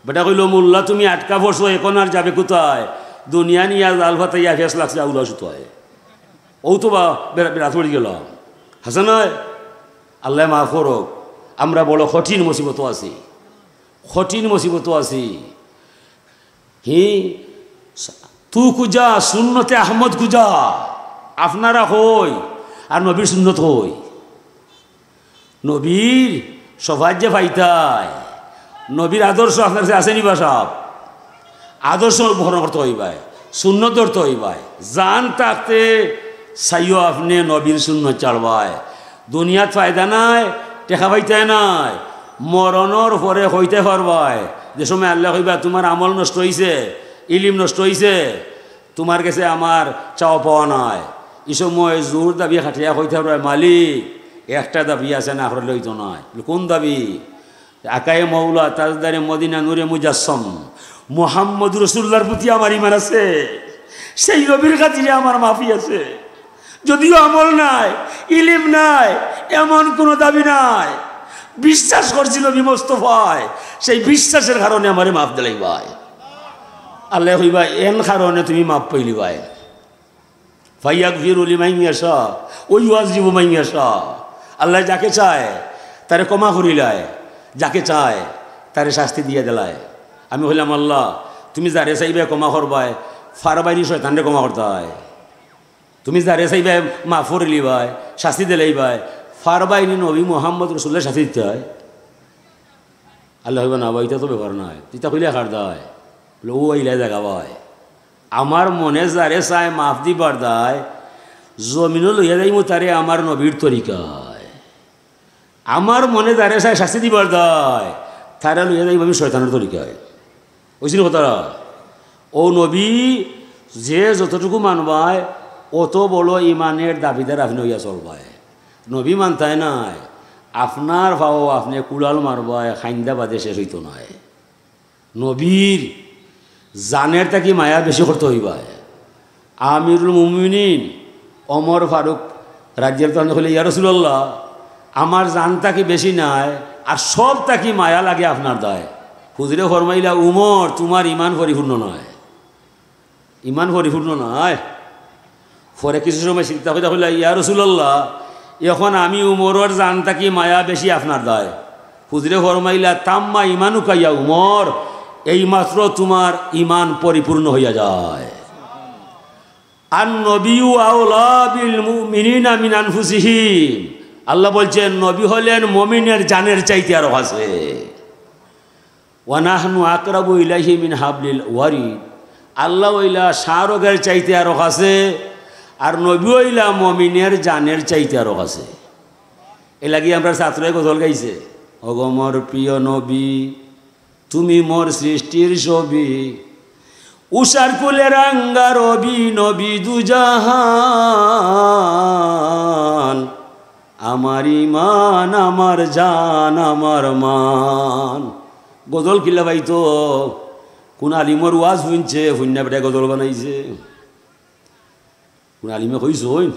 বেটা কইলো, "মোল্লা, তুমি আটকা পড়ছো, এখন আর যাবে কোথায়? দুনিয়া নিয়া জাল ফাতাইয়া ফেস লাগছে আউলা সুতায়।" অউ তো বা বেড়া, বেড়া পড়ি গেলাম। হাছা নায়? আল্লায় মাফ করউক, আমরা বড় কঠিন মুসিবতো আছি, কঠিন মুসিবতো আছি। হি, তু খুজা, সুন্নতে আহমদ খুজা, আপনারা কই, আর নবীর সুন্নত কই? নবীর সফাত যে পাইতায়, নবীর আদর্শ আপনার কাছে আছে নি বা সাব? আদর্শ গ্রহণ করতে অইবায়, সুন্নত ধরতে অইবায়। জান থাকতে চাইও আপনে নবীর সুন্নত ছাড়বায়। দুনিয়াত ফায়দা নাই, টেকা পাইতায় নায়, মরণর পরে কইতায় পারবায়। যে সময় আল্লায় কইবা, "তুমার আমল নষ্ট অইছে, ইলিম নষ্ট অইছে, তুমার গেছে আমার চাওয়া পাওয়া নাই।" ই সময় জোর দাবি খাটিয়া কইতায় পারবায়, "মালিক, একটা দাবি আছে, না করলে অইতো নায়।" বলে, "কুন দাবি?" আকায়ে মৌলা, তাজদারে মদিনা, নূরে মুজাসসম মুহাম্মদ রাসূলুল্লাহর প্রতি আমার ঈমান আছে, সেই নবীর খাতিরে আমার মাফি আছে। যদিও আমল নাই, ইলিম নাই, এমন কোনো দাবি নাই, বিশ্বাস করছি নবী মোস্তফায়, সেই বিশ্বাসের কারণে আমারে মাফ দিলাইবায়। আল্লায় কইবা, "এন কারণে তুমি মাফ পাইলিবায়।" "ফায়াগফিরু লিমান ইয়াশা ওয়া ইউআযযিবু মান ইয়াশা।" আল্লায় যাকে চায়, তারে ক্ষমা করিলায়, যাকে চায়, তারে শাস্তি দিয়া দিলায়। আমি কইলাম, "আল্লাহ, তুমি যারে চাইবায় ক্ষমা করবায়, পারবায় নি শয়তানরে ক্ষমা করতায়? তুমি যারে চাইবায় মাফ করিলিবায়, শাস্তি দিলাইবায়, পারবায় নি নবী মুহাম্মদ রাসূলুল্লাহরে শাস্তি দিতায়?" আল্লায় কইবা, "না বা, ইতা তো ব্যাপার নায়, ইতা কইলে কার দায়?" বলে, "অউ আইলায় জাগা বায়। আমার মনে যারে চায় মাফ দিবার দায়, জমিনো লইয়া যাইমু তারে আমার নবীর তরিকায়। আমার মনে যারে চায় শাস্তি দিবার দায়, তারে লইয়া যাইমু আমি শয়তানর তরিকায়। বুঝছনি কথাটা? অউ নবী যে যতটুকু মানবায়, অত বড় ইমানের দাবিদার আপনে অইয়া চলবায়। নবী মানতায় নায়, আপনার পাও আপনে কুড়াল মারবায়, খাইন্দা বাদে শেষ অইতো নায়। নবীর জানের থাকি মায়া বেশি করতে অইবায়। আমিরুল মুমিনিন ওমর ফারুক রাদিয়াল্লাহু তাআলা আনহু কইলে, "ইয়া রাসূলুল্লাহ, আমার জান থাকি বেশি নায়, আর সব থাকি মায়া লাগে আপনার দায়।" হুজুরে ফরমাইলা, "উমর, তুমার ইমান পরিপূর্ণ নায়, ইমান পরিপূর্ণ নায়।" পরে কিছু সময় চিন্তা করিয়া কইলা, "ইয়া রাসূলুল্লাহ, এখন আমি উমরর জান থাকি মায়া বেশি আপনার দায়।" হুজুরে ফরমাইলা, "তাম্মা ইমানুকা ইয়া উমর, এইমাত্র তুমার ইমান পরিপূর্ণ অইয়া যায়।" "আন নবিয়্যু আওলা বিল মুমিনিনা মিন আনফুসিহিম।" আল্লাহ বলছেন, নবী হলেন মমিনের জানের চাইতে আরো কাছে। "ওয়া নাহনু আকরাবু ইলাইহি মিন হাবলিল ওয়ারিদ।" আল্লাহ অইলা শাহরগের চাইতে আরো কাছে, আর নবী অইলা মমিনের জানের চাইতে আরো কাছে। এর লাগি আমরার ছাত্রয় গজল গাইছে, "ওগো মোর প্রিয় নবী, তুমি মোর সৃষ্টির ছবি, উষার কুলে রাঙ্গা রবি, নবী দুজাহান, আমার ইমান, আমার জান, আমার মান।" গজল কিলা ভাই তো, কোন আলিমর ওয়াজ হুনছে, হুন্না বেটায় গজল বানাইছে। কোন আলিমে কইছইন,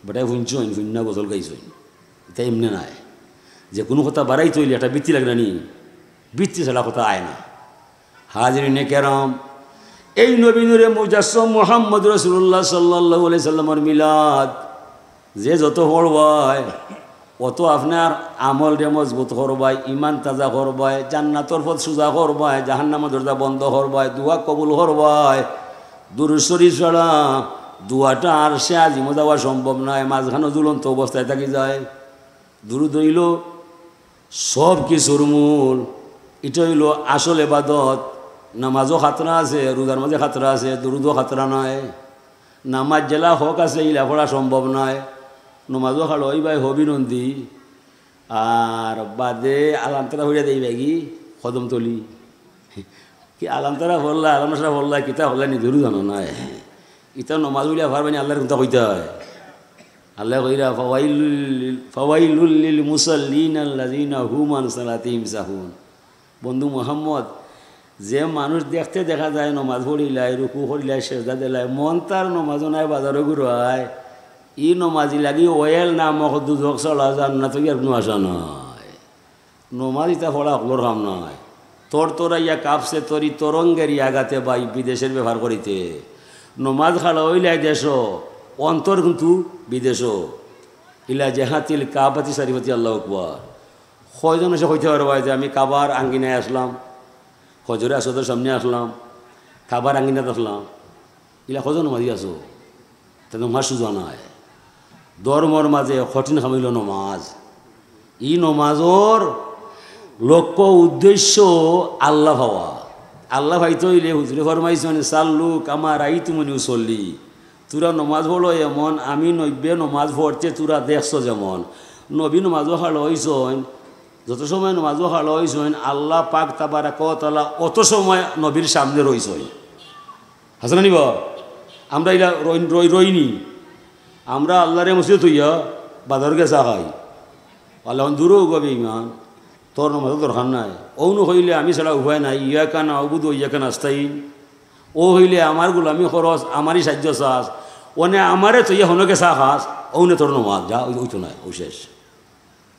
বেটায় হুনছইন, হুন্না গজল গাইছইন। ইতা এমনে নায়। যে কুনু কথা বাড়াইতে অইলে একটা ভিত্তি লাগে না নি? ভিত্তি ছাড়া কথা আয় না। হাজিরিনে কেরাম, এই নবী নূরে মুজাসসাম মুহাম্মদ রাসূলুল্লাহ সাল্লাল্লাহু আলাইহি সাল্লামর মিলাদ যে যত পড়বায়, অত আপনার আমলরে মজবুত করবায়, ইমান তাজা করবায়, জান্নাতর পথ সুজা করবায়, জাহান্নামর দরজা বন্ধ করবায়, দোয়া কবুল করবায়। দুরূদ শরীফ ছাড়া দোয়াটা আরশে আজিমো যাওয়া সম্ভব নায়, মাঝখানো ঝুলন্ত অবস্থায় থাকি যায়। দুরূদ অইলো সব কিছুর মূল, ইটা অইলো আসল এবাদত। নামাজও খাতরা আছে, রোজার মাঝে খাতরা আছে, দুরূদও খাতরা নায়। নামাজ যেলা হক আছে, ইলা পড়া সম্ভব নায়। নমাজও খাড়ো অইবায় হবি নন্দী, আর বাদে আলান্তরা হইয়া দেইবায় কি কদমতলি। কি আলান্তরা পড়লা, আলামনশরা পড়লা, কিতা পড়লা, নিজেরও জানো নায়। ইতা নমাজ পড়িয়া পারবায় নি, আল্লাহর কুনতা কইতা অয়? আল্লায় কইরা, "ফাওয়াইলুল লিল, ফাওয়াইলুল লিল মুসাল্লিন আল্লাযিনা হুম আন সালাতিহিম সাহুন।" বন্ধু মোহাম্মদ, যে মানুষ দেখতে দেখা যায় নমাজ পড়িলায়, রুকু করিলায়, সেজদা দিলায়, মন তার নমাজও নাই, বাজারও ঘুরায়, ই নমাজি লাগি ওয়েল নামক দুজখ ছাড়া জান্নাত অইয়ার কুনু আশা নাই। নমাজ ইতা পড়া হকলর কাম নায়। তরতরাইয়া কাঁপছে তরি, তরঙ্গের আঘাতে বাই বিদেশের ব্যাপার করিতে। নমাজ খাড়া অইলায় দেশো, অন্তর কিন্তু বিদেশো। ইলা জেহাতিল কাবাতি শরীফাতি, আল্লাহু আকবার। কয়জন আছে কইতে পারবায় যে আমি কাবার আঙ্গিনায় আসলাম, হজরে আসওয়াদর সামনে আসলাম, কাবার আঙ্গিনাত আসলাম? ইলা কয়জন নমাজি আছো? তে নমাজ সুজা নায়। ধর্মর মাঝে কঠিন কাম অইলো নমাজ। ই নমাজর লক্ষ্য উদ্দেশ্য আল্লাহ পাওয়া। আল্লাহ পাইতে অইলে হুজুরে ফরমাইছইন, "সাল্লু কামা রাইতুমুনি উসল্লি।" তুরা নমাজ পড়ো এমন, আমি নবীয়ে নমাজ পড়তে তুরা দেখছো যেমন। নবী নমাজও খাড়া অইছইন, যত সময় নমাজও খাড়া অইছইন, আল্লাহ পাক তাবারাকা ওয়া তাআলা অত সময় নবীর সামনে রইছইন। হাছা না নি বা? আমরা ইলা রই, রই, রইনি। আমরা আল্লাহরে মসজিদো থইয়া বাজারো গিয়া চা খাই। আল্লাহ দূরও গো বেঈমান, তোর নমাজর দরকার নাই। অউ নু কইলে আমি ছাড়া উপায় নাই। ইয়াকা না'বুদু ওয়া ইয়াকা নাস্তাইন। অউ কইলে আমার গোলামি করস, আমারই সাহায্য চাস, অনে আমারে থইয়া হনো গিয়া চা খাস, অউ নে তোর নমাজ, যা, অউ, অউ তো নাই, অউ শেষ।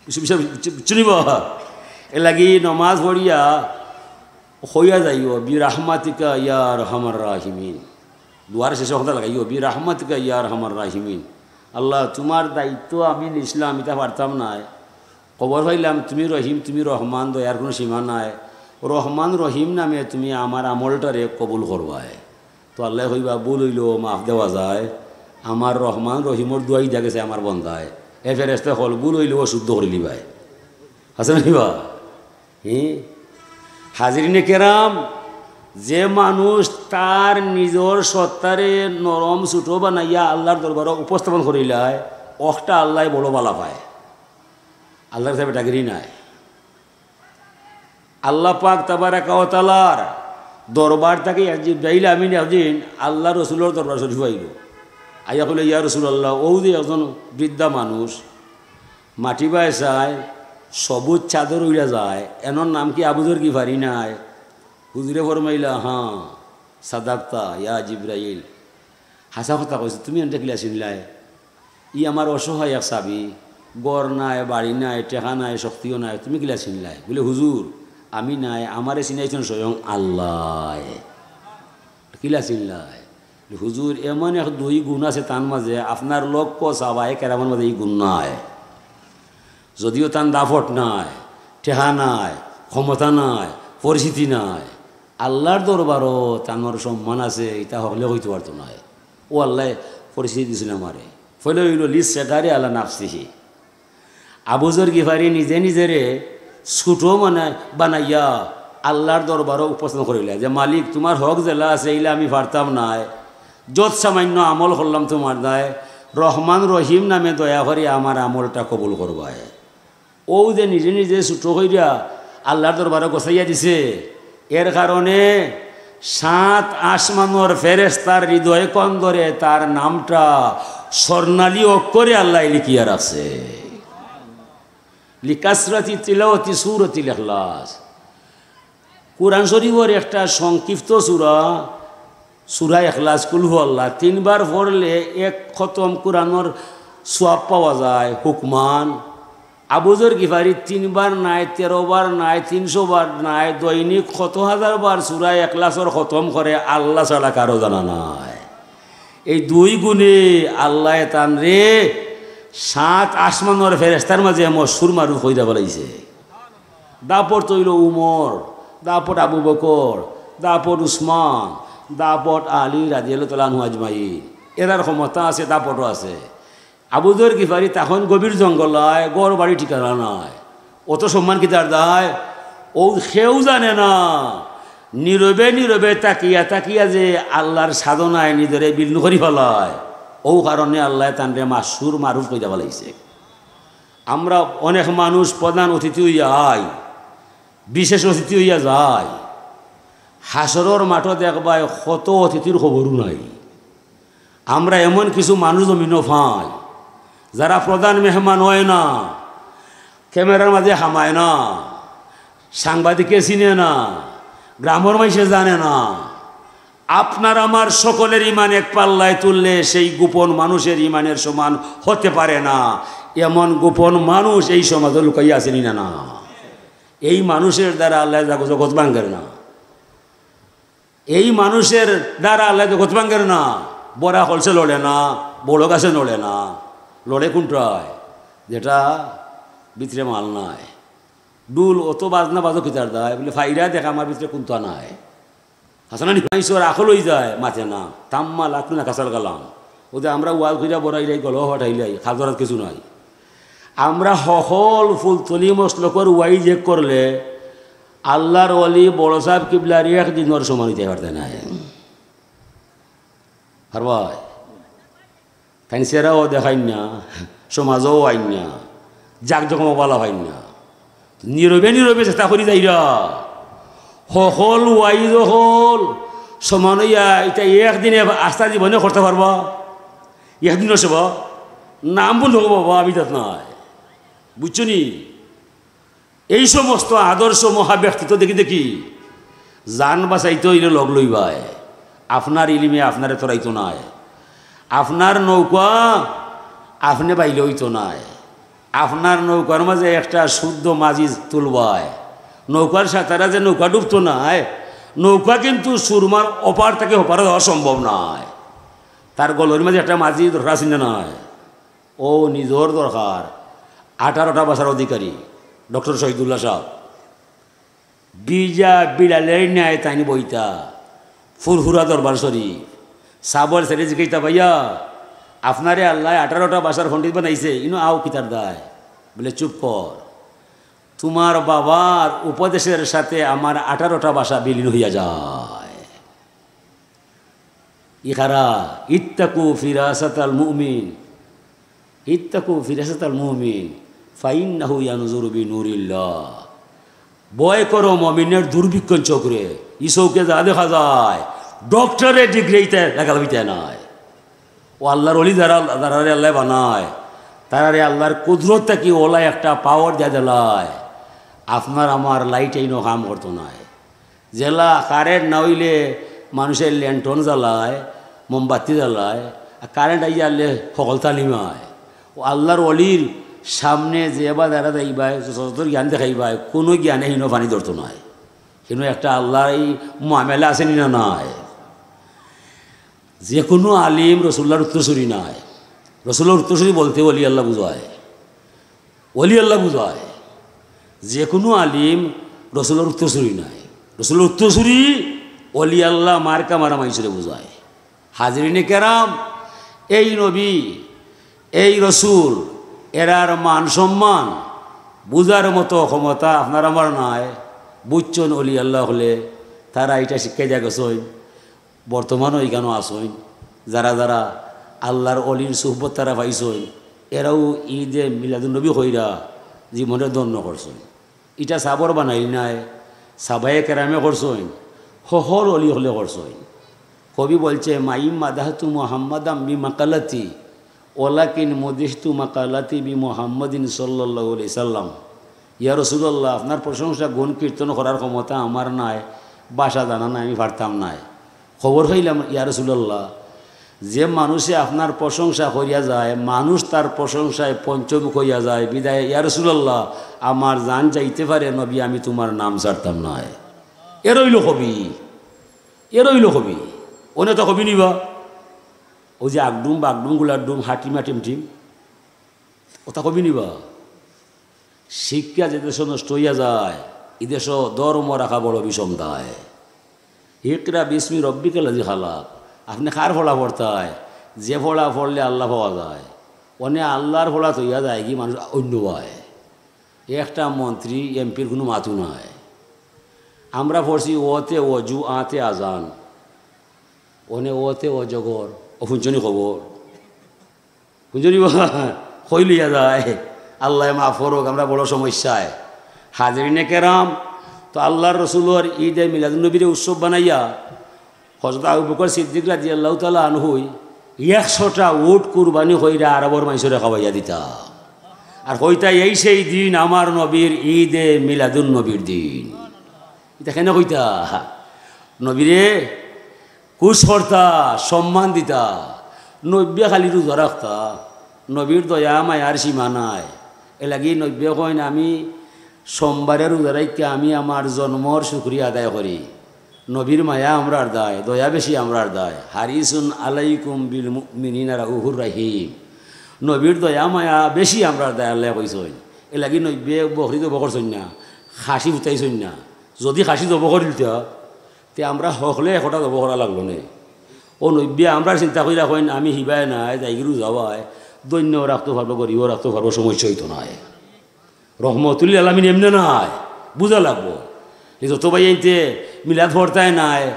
বুঝছো, বুঝছো, বুঝছো, বুঝছো নি বা? এর লাগি নমাজ পড়িয়া কইয়া যাইও, "বিরাহমাতিকা ইয়া আরহামার রাহিমিন।" দোয়ার শেষে কথা লাগাইও, "বিরাহমাতিকা ইয়া আরহামার রাহিমিন।" আল্লাহ, তুমার দায়িত্ব আমি নিছলাম, ইতা পারতাম নায়। খবর পাইলাম তুমি রহিম, তুমি রহমান, দয়ার কুনু সীমা নাই। রহমান রহিম নামে তুমি আমার আমলটারে কবুল করবায়। তো আল্লায় কইবা, "ভুল অইলেও মাফ দেওয়া যায়, আমার রহমান রহিমর দোয়াই দিয়া গেছে আমার বন্দায়।" এ ফেরেশতা অকল, "ভুল অইলেও শুদ্ধ করিলিবায়।" হাছা না নি বা? হি? হাজিরিনে কেরাম, যে মানুষ তার নিজর সত্তারে নরম ছোট বানাইয়া আল্লার দরবারো উপস্থাপন করিলায়, অখটা আল্লায় বড় বালা পায়, আল্লার কাছে বেটাগিরি নাই। আল্লা পাক তাবারাকা ওয়া তাআলার দরবার থাকি এক জিব্রাইল আমিন একদিন আল্লার রসুলর দরবার শরিফো আইলো। আইয়া কইলো, "ইয়া রাসুলাল্লাহ, অউ যে একজন বৃদ্ধা মানুষ, মাটি বায় চায়, সবুজ চাদর উড়া যায়, এনর নাম কি আবুজর গিফারি নায়?" হুজুরে ফরমাইলা, "হ্যাঁ, সাদাক্তা ইয়া জিব্রাইল, হাছা কথা কইছো, তুমি এনরে কিলা চিনলায়? ই আমার অসহায় এক সাবি, ঘর নাই, বাড়ি নাই, টেকা নাই, শক্তিও নাই, তুমি কিলা চিনলায়?" বলে, "হুজুর, আমি নায়, আমারে চিনাইছইন স্বয়ং আল্লায়।" কিলা চিনলায়? হুজুর, এমন এক দুই গুণ আছে তান মাঝে, আপনার লক্ষ সাহাবায়ে কেরামর মাঝে ই গুণ নাই। যদিও তান দাপট নাই, টেকা নাই, ক্ষমতা নাই, পরিচিতি নাই, আল্লার দরবারো তানর সম্মান আছে, ইতা হকলে কইতো পারতো নায়। অউ আল্লায় পরিচিতি দিছইন আমারে। ফলে অইলো লিস সেগারে আলা নাফসিহি। আবুজর গিফারি নিজে নিজেরে ছোট মানে বানাইয়া আল্লার দরবারো উপস্থাপন করিলা যে, "মালিক, তুমার হক যেলা আছে, ইলা আমি পারতাম নায়। যত সামান্য আমল করলাম তুমার দায়, রহমান রহিম নামে দয়া করি আমার আমলটা কবুল করবায়।" অউ যে নিজে নিজে ছোট কইরা আল্লার দরবারো গছাইয়া দিছে, এর কারণে সাত আসমানর ফেরেশতার হৃদয় কন্দরে তার নামটা স্বর্ণালী অক্ষরে আল্লায় লিখিয়া রাখছে। লিকাসরাতি তিলাওয়াতি সূরাতিল ইখলাস। কুরআন শরিফর একটা সংক্ষিপ্ত সূরা, সূরা ইখলাস, কুল হু আল্লাহ, তিনবার পড়লে এক খতম কুরআনর সওয়াব পাওয়া যায়। হুকমান, আবুজর গিফারি তিনবার নায়, তেরো বার নায়, তিনশো বার নায়, দৈনিক কত হাজার বার সূরা ইখলাসর খতম করে, আল্লাহ ছাড়া কারো জানা নাই। এই দুই গুণে আল্লায় তানরে সাত আসমানর ফেরেশতার মাঝে মশহুর মারুফ কইরা ফালাইছে। দাপট অইলো উমর, দাপট আবু বকর, দাপট উসমান, দাপট আলী রাদিয়াল্লাহু তাআলা আনহু আজমাইন। এরার ক্ষমতা আছে, দাপটও আছে। আবুজর গিফারি তখন গভীর জঙ্গলায়, ঘর বাড়ি ঠিকানা নাই। অত সম্মান কিতার দায়? অউ কেউ জানে না। নীরবে নীরবে তাকিয়া তাকিয়া যে আল্লার সাধনায় নিজরে বিলীন করি ফালায়, অউ কারণে আল্লায় তানরে মশহুর মারুফ কইরা ফালাইছে। আমরা অনেক মানুষ প্রধান অতিথি অইয়া আই, বিশেষ অতিথি অইয়া যাই, হাশরর মাঠো দেখবায় কত অতিথির খবরও নাই। আমরা এমন কিছু মানুষ জমিনো পাই, যারা প্রধান মেহমান অয় না, ক্যামেরার মাঝে হামায় না, সাংবাদিকে চিনে না, গ্রামর মাইনষে জানে না। আপনার আমার সকলের ইমান এক পাল্লায় তুললে সেই গোপন মানুষের ইমানের সমান হতে পারে না। এমন গোপন মানুষ এই সমাজো লুকাইয়া আছে নি না? না, এই মানুষের দ্বারা আল্লায় জগ-, জগৎ ভাঙ্গের না। এই মানুষের দ্বারা আল্লায় জগৎ ভাঙ্গের না। বড়া কলসে লড়ে না, বড় গাছে নড়ে না। লড়ে কুনটায়? যেটা ভিতরে মাল নাই। ঢুল অত বাজনা বাজো কিতার দায়? বলে, "ফাইরা দেখ আমার ভিতরে কুন্তা নাই।" হাসানানি মাইনষর আকল অইযায়, মাতে না। তাম্মা লাকুনা কাসাল কালাম। অউ যে আমরা ওয়াজ কইরা বড়াইলাই, গলা ফাটাইলাই, খাজরাত কিছু নাই। আমরা হকল ফুলতলি মসলকর ওয়াইজ এক করলে আল্লার ওলি বড় সাব কিবলার এক দিনর সমান অইতে পারতে নায়। পারবায়? তাইন চেহারাও দেখাইন না, সমাজও আইন না, জাকজমক বালা পাইন না। নীরবে নীরবে চেষ্টা করি যাইরা। হকল ওয়াইজ হকল সমান অইয়া ইতা একদিনে আস্তা জীবনে করতা পারবা? একদিনও সেবা? নাম বন্ধ করবো বাবা, আমি তাত নাই। বুঝছো নি? এই সমস্ত আদর্শ মহা ব্যক্তিত্ব দেখি দেখি জান বাঁচাইতে অইলে লগ লইবায়। আপনার ইলিমে আপনারে তরাইতো নায়, আপনার নৌকা আপনে বাইলে অইতো নায়, আপনার নৌকার মাঝে একটা শুদ্ধ মাঝি তুলবায়। নৌকার সাঁতারা যে নৌকা ডুবতো নায়, নৌকা কিন্তু সুরমার ওপার থাকি ওপারে যাওয়া সম্ভব নায়। তার গলর মাঝে একটা মাঝি দরকার আছে না নায়? অউ নিজর দরকার। আঠারোটা ভাষার অধিকারী ডক্টর শহীদুল্লাহ সাব। বিজা বিড়ালের ন্যায় তাইন বইতা, ফুরফুরা দরবার শরিফ। সাবর ছেলে জিকাইতা, "ভাইয়া, আপনারে আল্লায় আঠারোটা ভাষার পণ্ডিত বানাইছে, ইনো আও কিতার দায়?" বলে, "চুপ কর, তুমার বাবার উপদেশের সাথে আমার আঠারোটা ভাষা বিলীন অইয়া যায়।" ইকারা, ইত্তাকু ফিরাসাতাল মুমিন, ইত্তাকু ফিরাসাতাল মুমিন, ফাইন্নাহু ইয়ানজুরু বিনুরিল্লাহ। ভয় করো মুমিনের দূরবীক্ষণ চোখরে, ই চোখে যা দেখা যায়, ডক্টরেট ডিগ্রি ইতা লাগাল বিতে নাই। ও আল্লাহর ওলি যারা, যারারে আল্লাহ বানায়, তারারে আল্লাহর কুদরত থাকি ওলা একটা পাওয়ার দিয়া দিলায়। আপনার আমার লাইট এইনো কাম করতো নায়। যেলা কারেন্ট না অইলে মানুষে ল্যান্টন জ্বালায়, মোমবাতি জ্বালায়, আর কারেন্ট আইয়া আনলে হকলতা নিমায়। ও আল্লাহর ওলির সামনে যে বা যারা যাইবায়, যত জ্ঞান দেখাইবায়, কোনো জ্ঞানে হিনো পানি ধরতো নায়। হিনো একটা আল্লাহর এই মামেলা আছে নি না নাই? যে কোনো আলিম রসুল্লাহর উত্তরসূরি নায়। রসুল্লাহর উত্তরসূরি বলতে ওলি আল্লাহ বুঝায়, ওলি আল্লাহ বুঝায়। যে কোনো আলিম রসুল্লাহর উত্তরসূরি নায়। রসুল্লাহর উত্তরসূরি ওলি আল্লাহ মার্কা মারা মাইসরে বুঝায়। হাজিরিনে কেরাম, এই নবী, এই রসুল, এরার মান সম্মান বুঝার মতো ক্ষমতা আপনার আমার নাই। বুঝছইন ওলি আল্লাহ হলে তারা এটা শিক্ষা দিয়া গেছইন। বর্তমানও ইখানো আছইন, যারা যারা আল্লাহর অলির সুহবত তারা পাইছইন, এরাও ঈদে মিলাদুন্নবী কইরা জীবনে ধন্য করছইন। ইটা সাবর বানাইল নায়, সাবায়ে কেরামে করছইন, হকল অলি হকলে করছইন। কবি বলছে, "মাইম মাদাহতু মুহাম্মাদাম বি মাকালাতি, ওয়ালাকিন মদিহতু মাকালাতি বি মুহাম্মাদিন সাল্লাল্লাহু আলাইহি সাল্লাম।" ইয়া রাসূলুল্লাহ, আপনার প্রশংসা গুণ কীর্তন করার ক্ষমতা আমার নাই, ভাষা জানা নাই, আমি পারতাম নায়। খবর পাইলাম, ইয়া রাসূলুল্লাহ, যে মানুষে আপনার প্রশংসা করিয়া যায়, মানুষ তার প্রশংসায় পঞ্চমুখ হইয়া যায়। বিদায়, ইয়া রাসূলুল্লাহ, আমার জান যাইতে পারে, নবী, আমি তোমার নাম ছাড়তাম নায়। এর অইল কবি, এর অইল কবি, অনে তো কবি নিবা। ওই যে আগডুম বাগডুম গুলার ডুম হাটিমা টিমটিম, ওটা কবি নিবা। শিক্ষা যে দেশো নষ্ট হইয়া যায়, ই দেশো ধর্ম রাখা বড় বিষম দায়। ইকরা বিসমি রব্বিকাল্লাযী খালাক। আপনে কার পড়া পড়তায়? যে পড়া পড়লে আল্লাহ পাওয়া যায়। অনে আল্লাহর পড়া থইয়া যায় কি মানুষ অন্য বায়। একটা মন্ত্রী, এমপির কোনো মাতু নাই। আমরা পড়ছি অতে অজু, আতে আজান। অনে অতে অজগর, ও হুনছনি খবর? বুঝলি বা? কই লইয়া যায়। আল্লাহ মাফ করুক, আমরা বড় সমস্যায়। হাজিরিনে কেরাম, তো আল্লাহর রসুলর ঈদে মিলাদুন্নবীরে উৎসব বানাইয়া হযরত আবু বকর সিদ্দিক রাদিয়াল্লাহু তাআলা আনহুই একশোটা উট কুরবানি কইরা আরবর মাইনষরে খাওয়াইয়া দিতা। আর কইতা, "এই সেই দিন আমার নবীর ঈদে মিলাদুন্নবীর দিন।" ইটা কেনে কইতা? নবীরে খুশ করতা, সম্মান দিতা। নবীয়ে খালি রোজা রাখতা। নবীর দয়া মায়ার সীমা নাই। এরলাগি নবীয়ে কইন, "আমি সোমবারে রোজা রাখিয়া আমি আমার জন্মর শুকরিয়া আদায় করি।" নবীর মায়া আমরার দায়, দয়া বেশি আমরার দায়। হারিসুন আলাইকুম বিল মুমিনিনা রাউফুর রাহিম। নবীর দয়া মায়া বেশি আমরার দায়, আল্লায় কইছইন। এরলাগি নবীয়ে বকরি জবো করছইন না, খাসি ফুটাইছইন না। যদি খাসি জবো করিলতা, তে আমরা হকলে একটা জবো করা লাগলো নে। ও নবীয়ে আমরার চিন্তা কইরা কইন, "আমি হিবায় নায়, যাইগি রোজাবায়, ধইন্যও রাখতো পারবো, গরিবও রাখতো পারবো, সমস্যা অইতো নায়।" রহমতুল্লিল আলামিন এমনে নায়, বুঝা লাগবো। এই যত ভাইয়াইন্তে মিলাদ পড়তায় নায়,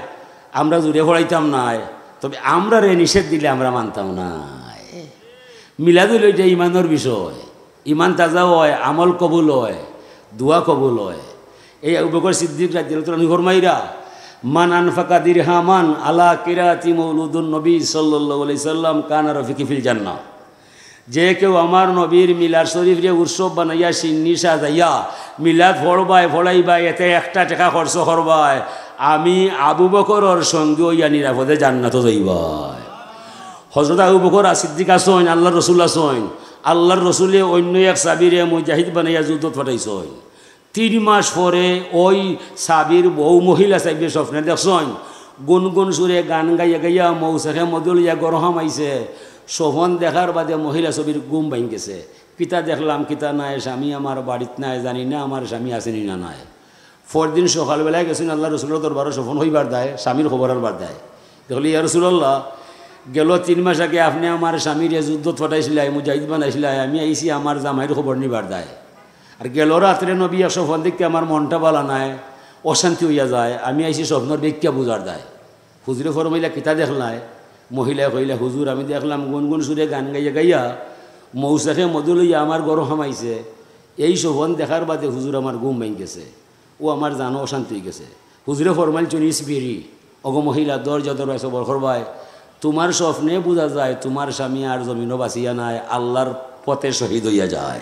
আমরা জুরে পড়াইতাম নায়, তবে আমরারে নিষেধ দিলে আমরা মানতাম নায়। মিলাদ অইলো ইটা ইমানর বিষয়। ইমান তাজা অয়, আমল কবুল অয়, দোয়া কবুল অয়। এই আবু বকর সিদ্দিক রাদিয়াল্লাহু তাআলা আনহু ফরমাইরা, "মান আনফাকা দিরহামান আলা কিরাতি মাউলুদুন নবী সাল্লাল্লাহু আলাইহি সাল্লাম কানা রফিকি ফিল জান্নাহ।" যে কেউ আমার নবীর মিলাদ শরীফরে উৎসব বানাইয়া, শিন্নি সাজাইয়া মিলাদ পড়বায়, পড়াইবায়, এতে একটা টেকা খরচ করবায়, আমি আবু বকরর সঙ্গী অইয়া নিরাপদে জান্নাতো যাইবায়। হযরত আবু বকর আর সিদ্দিক আছইন, আল্লাহর রসুল আছইন। আল্লাহর রসুলে অইন্য এক সাহাবীরে মুজাহিদ বানাইয়া যুদ্ধত পাঠাইছইন। তিন মাস পরে ওই সাহাবীর বউ মহিলা সাহাবীয়ে স্বপ্নে দেখছইন, গুনগুন সুরে গান গাইয়া গাইয়া মৌসেখে মধু লইয়া ঘরো হামাইছে। স্বপন দেখার বাদে মহিলা সাহাবীর ঘুম ভাঙ্গি গেছে। "কিতা দেখলাম, কিতা নায়, স্বামী আমার বাড়িত নায়, জানি না আমার স্বামী আছেনি না নাই।" পরদিন সকালবেলায় গেছইন আল্লাহর রসুলর দরবারো স্বপন কইবার দায়, স্বামীর খবর আনবার দায়। দেখইন, "ইয়া রাসূলুল্লাহ, গেল তিন মাস আগে আপনে আমার স্বামীরে যুদ্ধত পাঠাইছিলায়, মুজাহিদ বানাইছিলায়, আমি আইছি আমার জামাইর খবর নিবার দায়। আর গেল রাত্রে নবী এক স্বপন দেখতে আমার মনটা ভালা নায়, অশান্তি অইয়া যায়, আমি আইছি স্বপ্নর ব্যাখ্যা বুঝার দায়।" হুজুরে ফরমাইলা, "কিতা দেখলায়?" মহিলায় কইলা, "হুজুর, আমি দেখলাম গুনগুন সুরে গান গাইয়া গাইয়া মৌসেখে মধু লইয়া আমার ঘরো হামাইছে। এই স্বপন দেখার বাদে হুজুর আমার ঘুম ভাঙ্গি গেছে, ও আমার জানো অশান্তি অইগেছে।" হুজুরে ফরমাইলছইন, "ইসবিরি, ওগো মহিলা, ধৈর্য ধরবায়, সবর করবায়। তুমার স্বপ্নে বুঝা যায় তুমার স্বামী আর জমিনো বাঁচিয়া নাই, আল্লার পথে শহীদ অইয়া যায়।"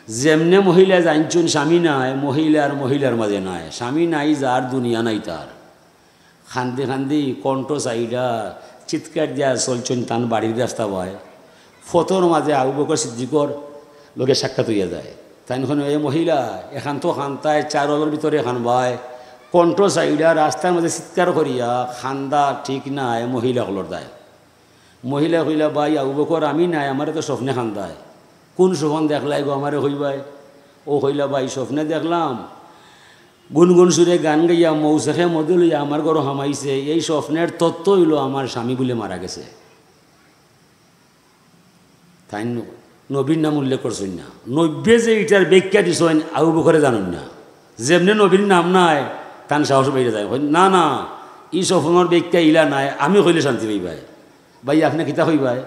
যেমনে মহিলায় জানছইন স্বামী নাই, মহিলা আর মহিলার মাঝে নাই, স্বামী নাই যার, দুনিয়া নাই তার। কান্দি কান্দি কণ্ঠ ছাড়িয়া চিৎকার দিয়া চলছইন তান বাড়ির রাস্তা বায়। পথর মাঝে আবু বকর সিদ্দিকর লগে সাক্ষাৎ অইয়া যায়। তাইন কইন, "এ মহিলা, এখান তো কান্দায়, চাইর ওয়ালর ভিতরে কানবায়, কণ্ঠ ছাড়িয়া রাস্তার মাঝে চিৎকার করিয়া কান্দা ঠিক নায় মহিলা অকলর দায়।" মহিলায় কইলা, "ভাই আবু বকর, আমি নাই, আমারে তো স্বপ্নে কান্দায়।" "কুন স্বপন দেখলায় গো, আমারে কইবায়?" অউ কইলা, "ভাই, স্বপ্নে দেখলাম গুনগুন সুরে গান গাইয়া মৌসেখে মধু লইয়া আমার ঘরো হামাইছে। এই স্বপ্নের তত্ত্ব অইলো আমার স্বামী বুলে মারা গেছে।" তাইন নবীর নাম উল্লেখ করছইন না। নবীয়ে যে ইটার ব্যাখ্যা দিছইন, আবু বকরে জানইন না। যেমনে নবীর নাম নাই, তান সাহস বাইড়ি যায়। কইন, "না, না, ই স্বপ্নর ব্যাখ্যা ইলা নায়, আমি কইলে শান্তি পাইবায়।" "ভাই, আপনে কিতা কইবায়?"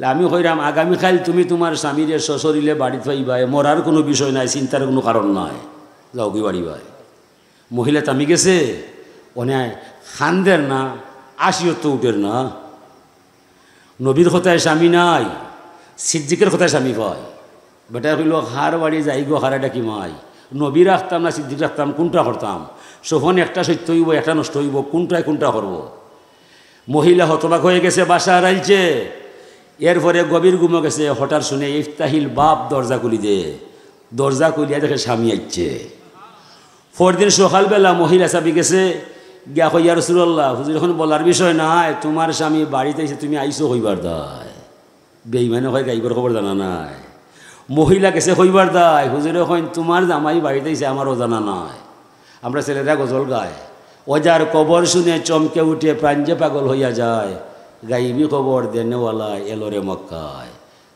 "লে আমি কইরাম, আগামীকাইল তুমি তুমার স্বামীরে সশরীরে বাড়িত পাইবায়, মরার কুনু বিষয় নাই, চিন্তার কুনু কারণ নাই, যাওগি বাড়িবায়।" মহিলা থামি গেছে, অনে কান্দের না, হাসিও তো উঠের না। নবীর কথায় স্বামী নাই, সিদ্দিকের কথায় স্বামী পায়। বেটায় কইলো, "কার বাড়ি যাইগো, কারে ডাকিমাই? নবী রাখতাম না সিদ্দিক রাখতাম, কুনটা করতাম? স্বপন একটা সত্য অইবো, একটা নষ্ট অইবো, কুনটায় কুনটা করবো?" মহিলা হতবাক অইয়া গেছে, বাসা হারাইলছে। এরপরে গভীর ঘুমো গেছে, হঠাৎ হুনে, "ইফতাহিল বাব, দরজা খুলি দে।" দরজা খুলিয়া দেখে স্বামী আইছে। পরদিন সকালবেলা মহিলা ছাবি গেছে, গিয়া কয়, "ইয়া রাসুলাল্লাহ, হুজুর, অখন বলার বিষয় নায়, তুমার স্বামী বাড়িত আইছে, তুমি আইছো কইবার দায়।" বেইমানে কয়, "গাইবর খবর জানা নাই।" মহিলা গেছে কইবার দায়, হুজুরে কইন, "তুমার জামাই বাড়িত আইছে, আমারও জানা নাই।" আমরা ছেলেরা গজল গায়, "ও যার কবর শুনে চমকে উঠে, প্রাণ যে পাগল হইয়া যায়, গাইবি খবর দেনেওয়ালা এলো রে মক্কায়।"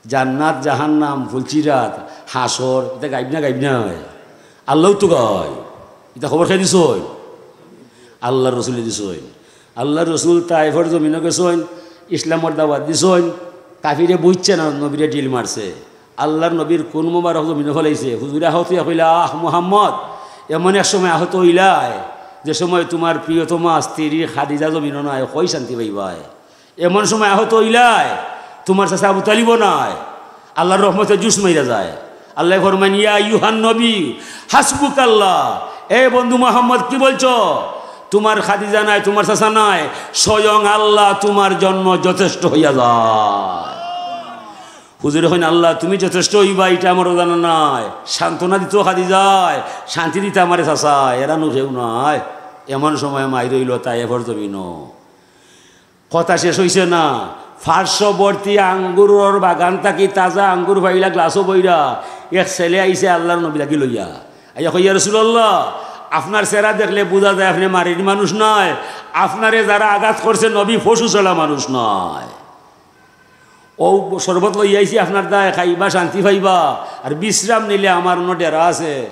জান্নাত, জাহান্নাম, ফুলসিরাত, হাশর, ইতা গাইব না, গাইব নায়? আল্লাও তো গায়। ইতা খবর কে দিছইন? আল্লার রসুলে দিছইন। আল্লার রসুল তায়েফর জমিনো গেছইন, ইসলামর দাওয়াত দিছইন। কাফিরে বুঝছে না নবীরে ঢিল মারছে। আল্লার নবীর খুন মোবারক জমিনো ফালাইছে। হুজুরে আহত অইয়া কইলা, "আহ মুহাম্মদ, এমন এক সময় আহত অইলায়, যে সময় তুমার প্রিয়তমা স্ত্রী খাদিজা জমিনো নাই, কই শান্তি পাইবায়?" এমন সময় আহত অইলায়, তুমার চাচা আবু তালিবও নাই। আল্লার রহমতে জুশ মাইরা যায়। আল্লায় ফরমাইন, "ইয়া আইয়ুহান নবী, হাসবুকাল্লাহ।" এ বন্ধু মুহাম্মদ, কি বলছো? তুমার খাদিজা নাই, তুমার চাচা নাই, স্বয়ং আল্লাহ তুমার জন্য যথেষ্ট হইয়া যায়। হুজুরে কইন, "আল্লাহ, তুমি যথেষ্ট অইবা, ইটা আমারও জানা নাই।" সান্ত্বনা দিত খাদিজায়, শান্তি দিতা আমারে চাচায়, এরা নু কেউ নাই। এমন সময় মাইর অইলো তায়েফর জমিনো। কথা শেষ অইছে না। পার্শ্ববর্তী আঙ্গুরর বাগান থাকি তাজা আঙ্গুর পাইলা গ্লাসো বইরা, এক ছেলে আইছে আল্লার নবীর লাগি লইয়া। আইয়া কয়, "ইয়া রাসুলাল্লাহ, আপনার চেহারা দেখলে বুঝা যায় আপনে মাটির মানুষ নায়, আপনারে যারা আঘাত করছে নবী পশু ছাড়া মানুষ নায়। অউ শরবত লইয়া আইছি আপনার দায়, খাইবা শান্তি পাইবা, আর বিশ্রাম নিলে আমার অনো ডেরা আছে,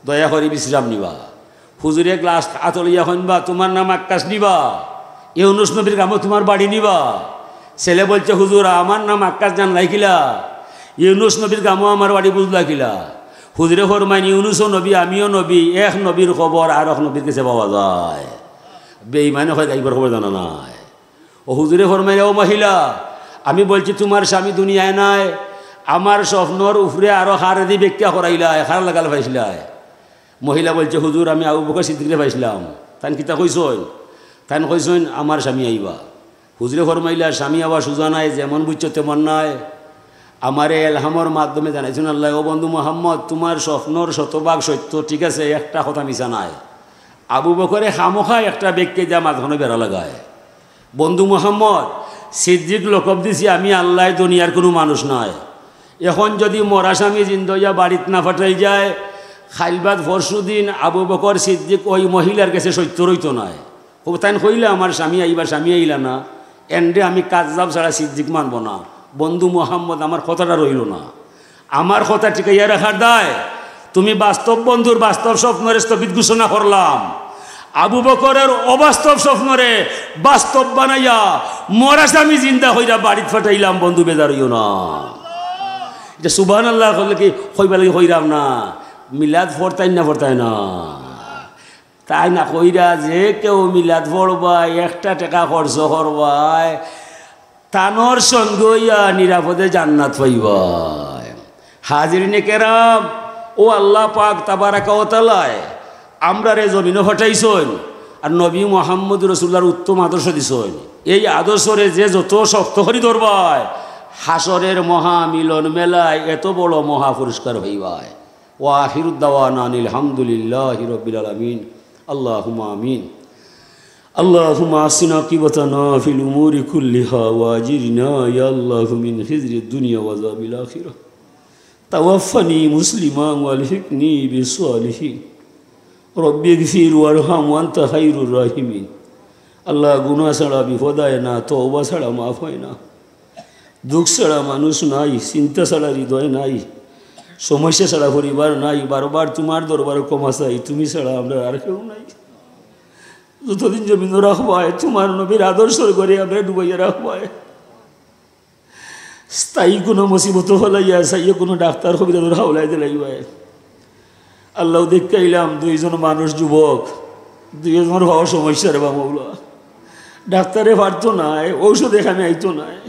দয়া করি বিশ্রাম নিবা।" হুজুরে গ্লাস আতো লইয়া কইন, "বা, তুমার নাম আক্কাস নি বা? ইউনুস নবীর গামো তুমার বাড়ি নি বা?" ছেলে বলছে, "হুজুর, আমার নাম আক্কাস জানলায় কিলা? ইউনুস নবীর গামো আমার বাড়ি বুঝলায় কিলা?" হুজুরে ফরমাইন, "ইউনুসও নবী, আমিও নবী, এক নবীর খবর আরক নবীর গেছে পাওয়া যায়।" বেইমানে কয়, "গাইবর খবর জানা নাই।" অউ হুজুরে ফরমাইলা, "ও মহিলা, আমি বলছি তুমার স্বামী দুনিয়ায় নাই, আমার স্বপ্নর উপরে আরো কারেদি ব্যাখ্যা করাইলায়, কার লাগাল পাইছলায়?" মহিলা বলছে, "হুজুর, আমি আবু বকর সিদ্দিকরে পাইছলাম।" তাইন কিতা কইছইন? তাইন কইছইন, "আমার স্বামী আইবা।" হুজুরে ফরমাইলা, "স্বামী আওয়া সুজা নায়, যেমন বুঝছো তেমন নায়। আমারে এলহামর মাধ্যমে জানাইছইন আল্লায়, ও বন্ধু মুহাম্মদ, তুমার স্বপ্নর শতভাগ সত্য, ঠিক আছে, একটা কথা মিছা নায়।" আবু বকরে খামোখা একটা ব্যাখ্যা দিয়া মাঝখানো বেড়া লাগায়। "বন্ধু মুহাম্মদ, সিদ্দিক লকব দিছি আমি আল্লায়, দুনিয়ার কুনু মানুষ নায়। এখন যুদি মরা স্বামী জিন্দা অইয়া বাড়িত না পাঠাইল যায়, কাইল বাদ পরশু দিন আবু বকর সিদ্দিক ওই মহিলার গেছে সত্য রইতো নায়।" অউ তাইন কইলা, "আমার স্বামী আইবা, স্বামী আইলা না, এনরে আমি কাজ্জাব ছাড়া সিদ্দিক মানবো না।" বন্ধু মুহাম্মদ, আমার কথাটা রইলো না। আমার কথা টিকাইয়া রাখার দায়, তুমি বাস্তব বন্ধুর বাস্তব স্বপ্নরে স্থগিত ঘোষণা করলাম। আবু বকরের অবাস্তব স্বপ্নরে বাস্তব বানাইয়া মরা স্বামী জিন্দা কইরা বাড়িত ফাটাইলাম, বন্ধু বেজার অইও না। ইটা সুবহানাল্লাহ কইলে কি কইবার লাগি কইরাম না, মিলাদ পড়তায় না, পড়তায় না। তাই না কইরা যে কেউ মিলাদ পড়বায়, একটা টেকা খরচ করবায়, তানর সঙ্গে অইয়া নিরাপদে জান্নাত পাইবায়। হাজিরিনে কেরাম, ও আল্লাহ পাক তাবারাকা ওয়া তাআলায় আমরারে জমিনো ফাটাইছইন, আর নবী মুহাম্মদ রাসূলুল্লাহর উত্তম আদর্শ দিছইন। এই আদর্শরে যে যত শক্ত করি ধরবায়, হাশরের মহা মিলন মেলায় এত বড় মহা পুরস্কার পাইবায়। ওয়া আখিরু দাওয়ানা আনিল হামদুলিল্লাহি রাব্বিল আলামিন। আল্লাহুম্মা আমিন। اللهم أحسن عاقبتنا في الأمور كلها وأجرنا يا الله من خزي الدنيا وعذاب الآخرة. توفني مسلما وألحقني بالصالحين. رب اغفر وارحم وأنت خير الراحمين. আল্লাহ, গুনাহ ছাড়া বিপদ অয় না, তওবা ছাড়া মাফ অয় না। দুঃখ ছাড়া মানুষ নাই, চিন্তা ছাড়া হৃদয় নাই, সমস্যা ছাড়া পরিবার নাই। বারবার তুমার দরবারো ক্ষমা চাই, তুমি ছাড়া আমরার আর কেউ নাই। যতদিন জমিনো রাখবায়, তুমার নবীর আদর্শর ঘরে আমরারে ডুবাইয়া রাখবায়। স্থায়ী কুনু মুসিবতো ফালাইয়া, স্থায়ী কুনু ডাক্তার কবিরাজর হাওলায় দিলাইবায়। আল্লাহ, দেখাইলাম দুইজন মানুষ যুবক, দুইজনর পাওর সমস্যা রে বা মৌলা। ডাক্তারে পারতো নায়, ঔষধে কামে আইতো নায়।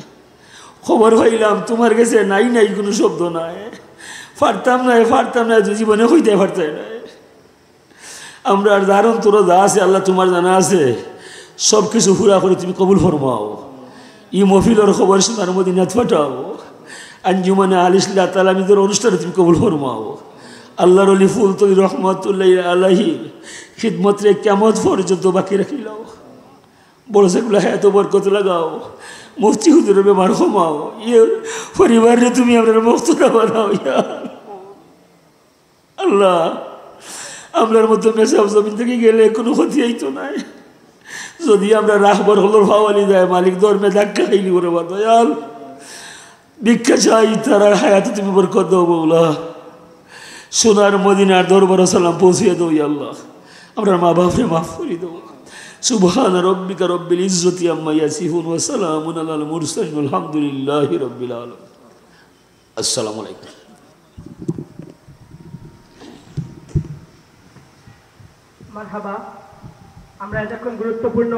খবর পাইলাম তুমার গেছে নাই নাই কুনু শব্দ নাই। পারতাম নায়, পারতাম নায়, জীবনে কইতায় পারতায় নায়। আমরার যার অন্তরো যা আছে আল্লাহ তুমার জানা আছে, সব কিছু পুরা করি তুমি কবুল ফরমাও। ই মহফিলর খবর সোনার মদিনাত ফাটাও। আঞ্জুমানে আলিস লিল্লাহ তালামিজর অনুষ্ঠানে তুমি কবুল ফরমাও। আল্লাহর ওলি ফুলতলি রহমতুল্লাহ আলাইহির খিদমতরে কিয়ামত পর্যন্ত বাকি রাখিলাও। বড় সাহেব হায়াতো বরকত লাগাও। মুফতি হুজুরর বেমার কমাও। ই পরিবাররে তুমি আমরার মুক্তদা বানাও, ইয়া আল্লাহ। আল্লাহ, আমরার মতো মেসাব জমিন থাকি গেলে কুনু ক্ষতি অইতো নায়। যদি আমরা রাখবার হকলর ফাওয়ালি যায়, মালিক ধর্মে ধাক্কা খাইলি করে বা দয়াল। ভিক্ষা চাই, তারার হায়াতো তুমি বরকত দাও মৌলা। সোনার মদিনার দরবারো সালাম পৌঁছিয়া দাও ইয়া আল্লাহ। আমরার মা বাপরে মাফ করি দাও। سبحان ربك رب العزة عما يصفون وسلام على المرسلين والحمد لله رب العالمين. আসসালামু আলাইকুম। মারহাবা। আমরা এতক্ষণ গুরুত্বপূর্ণ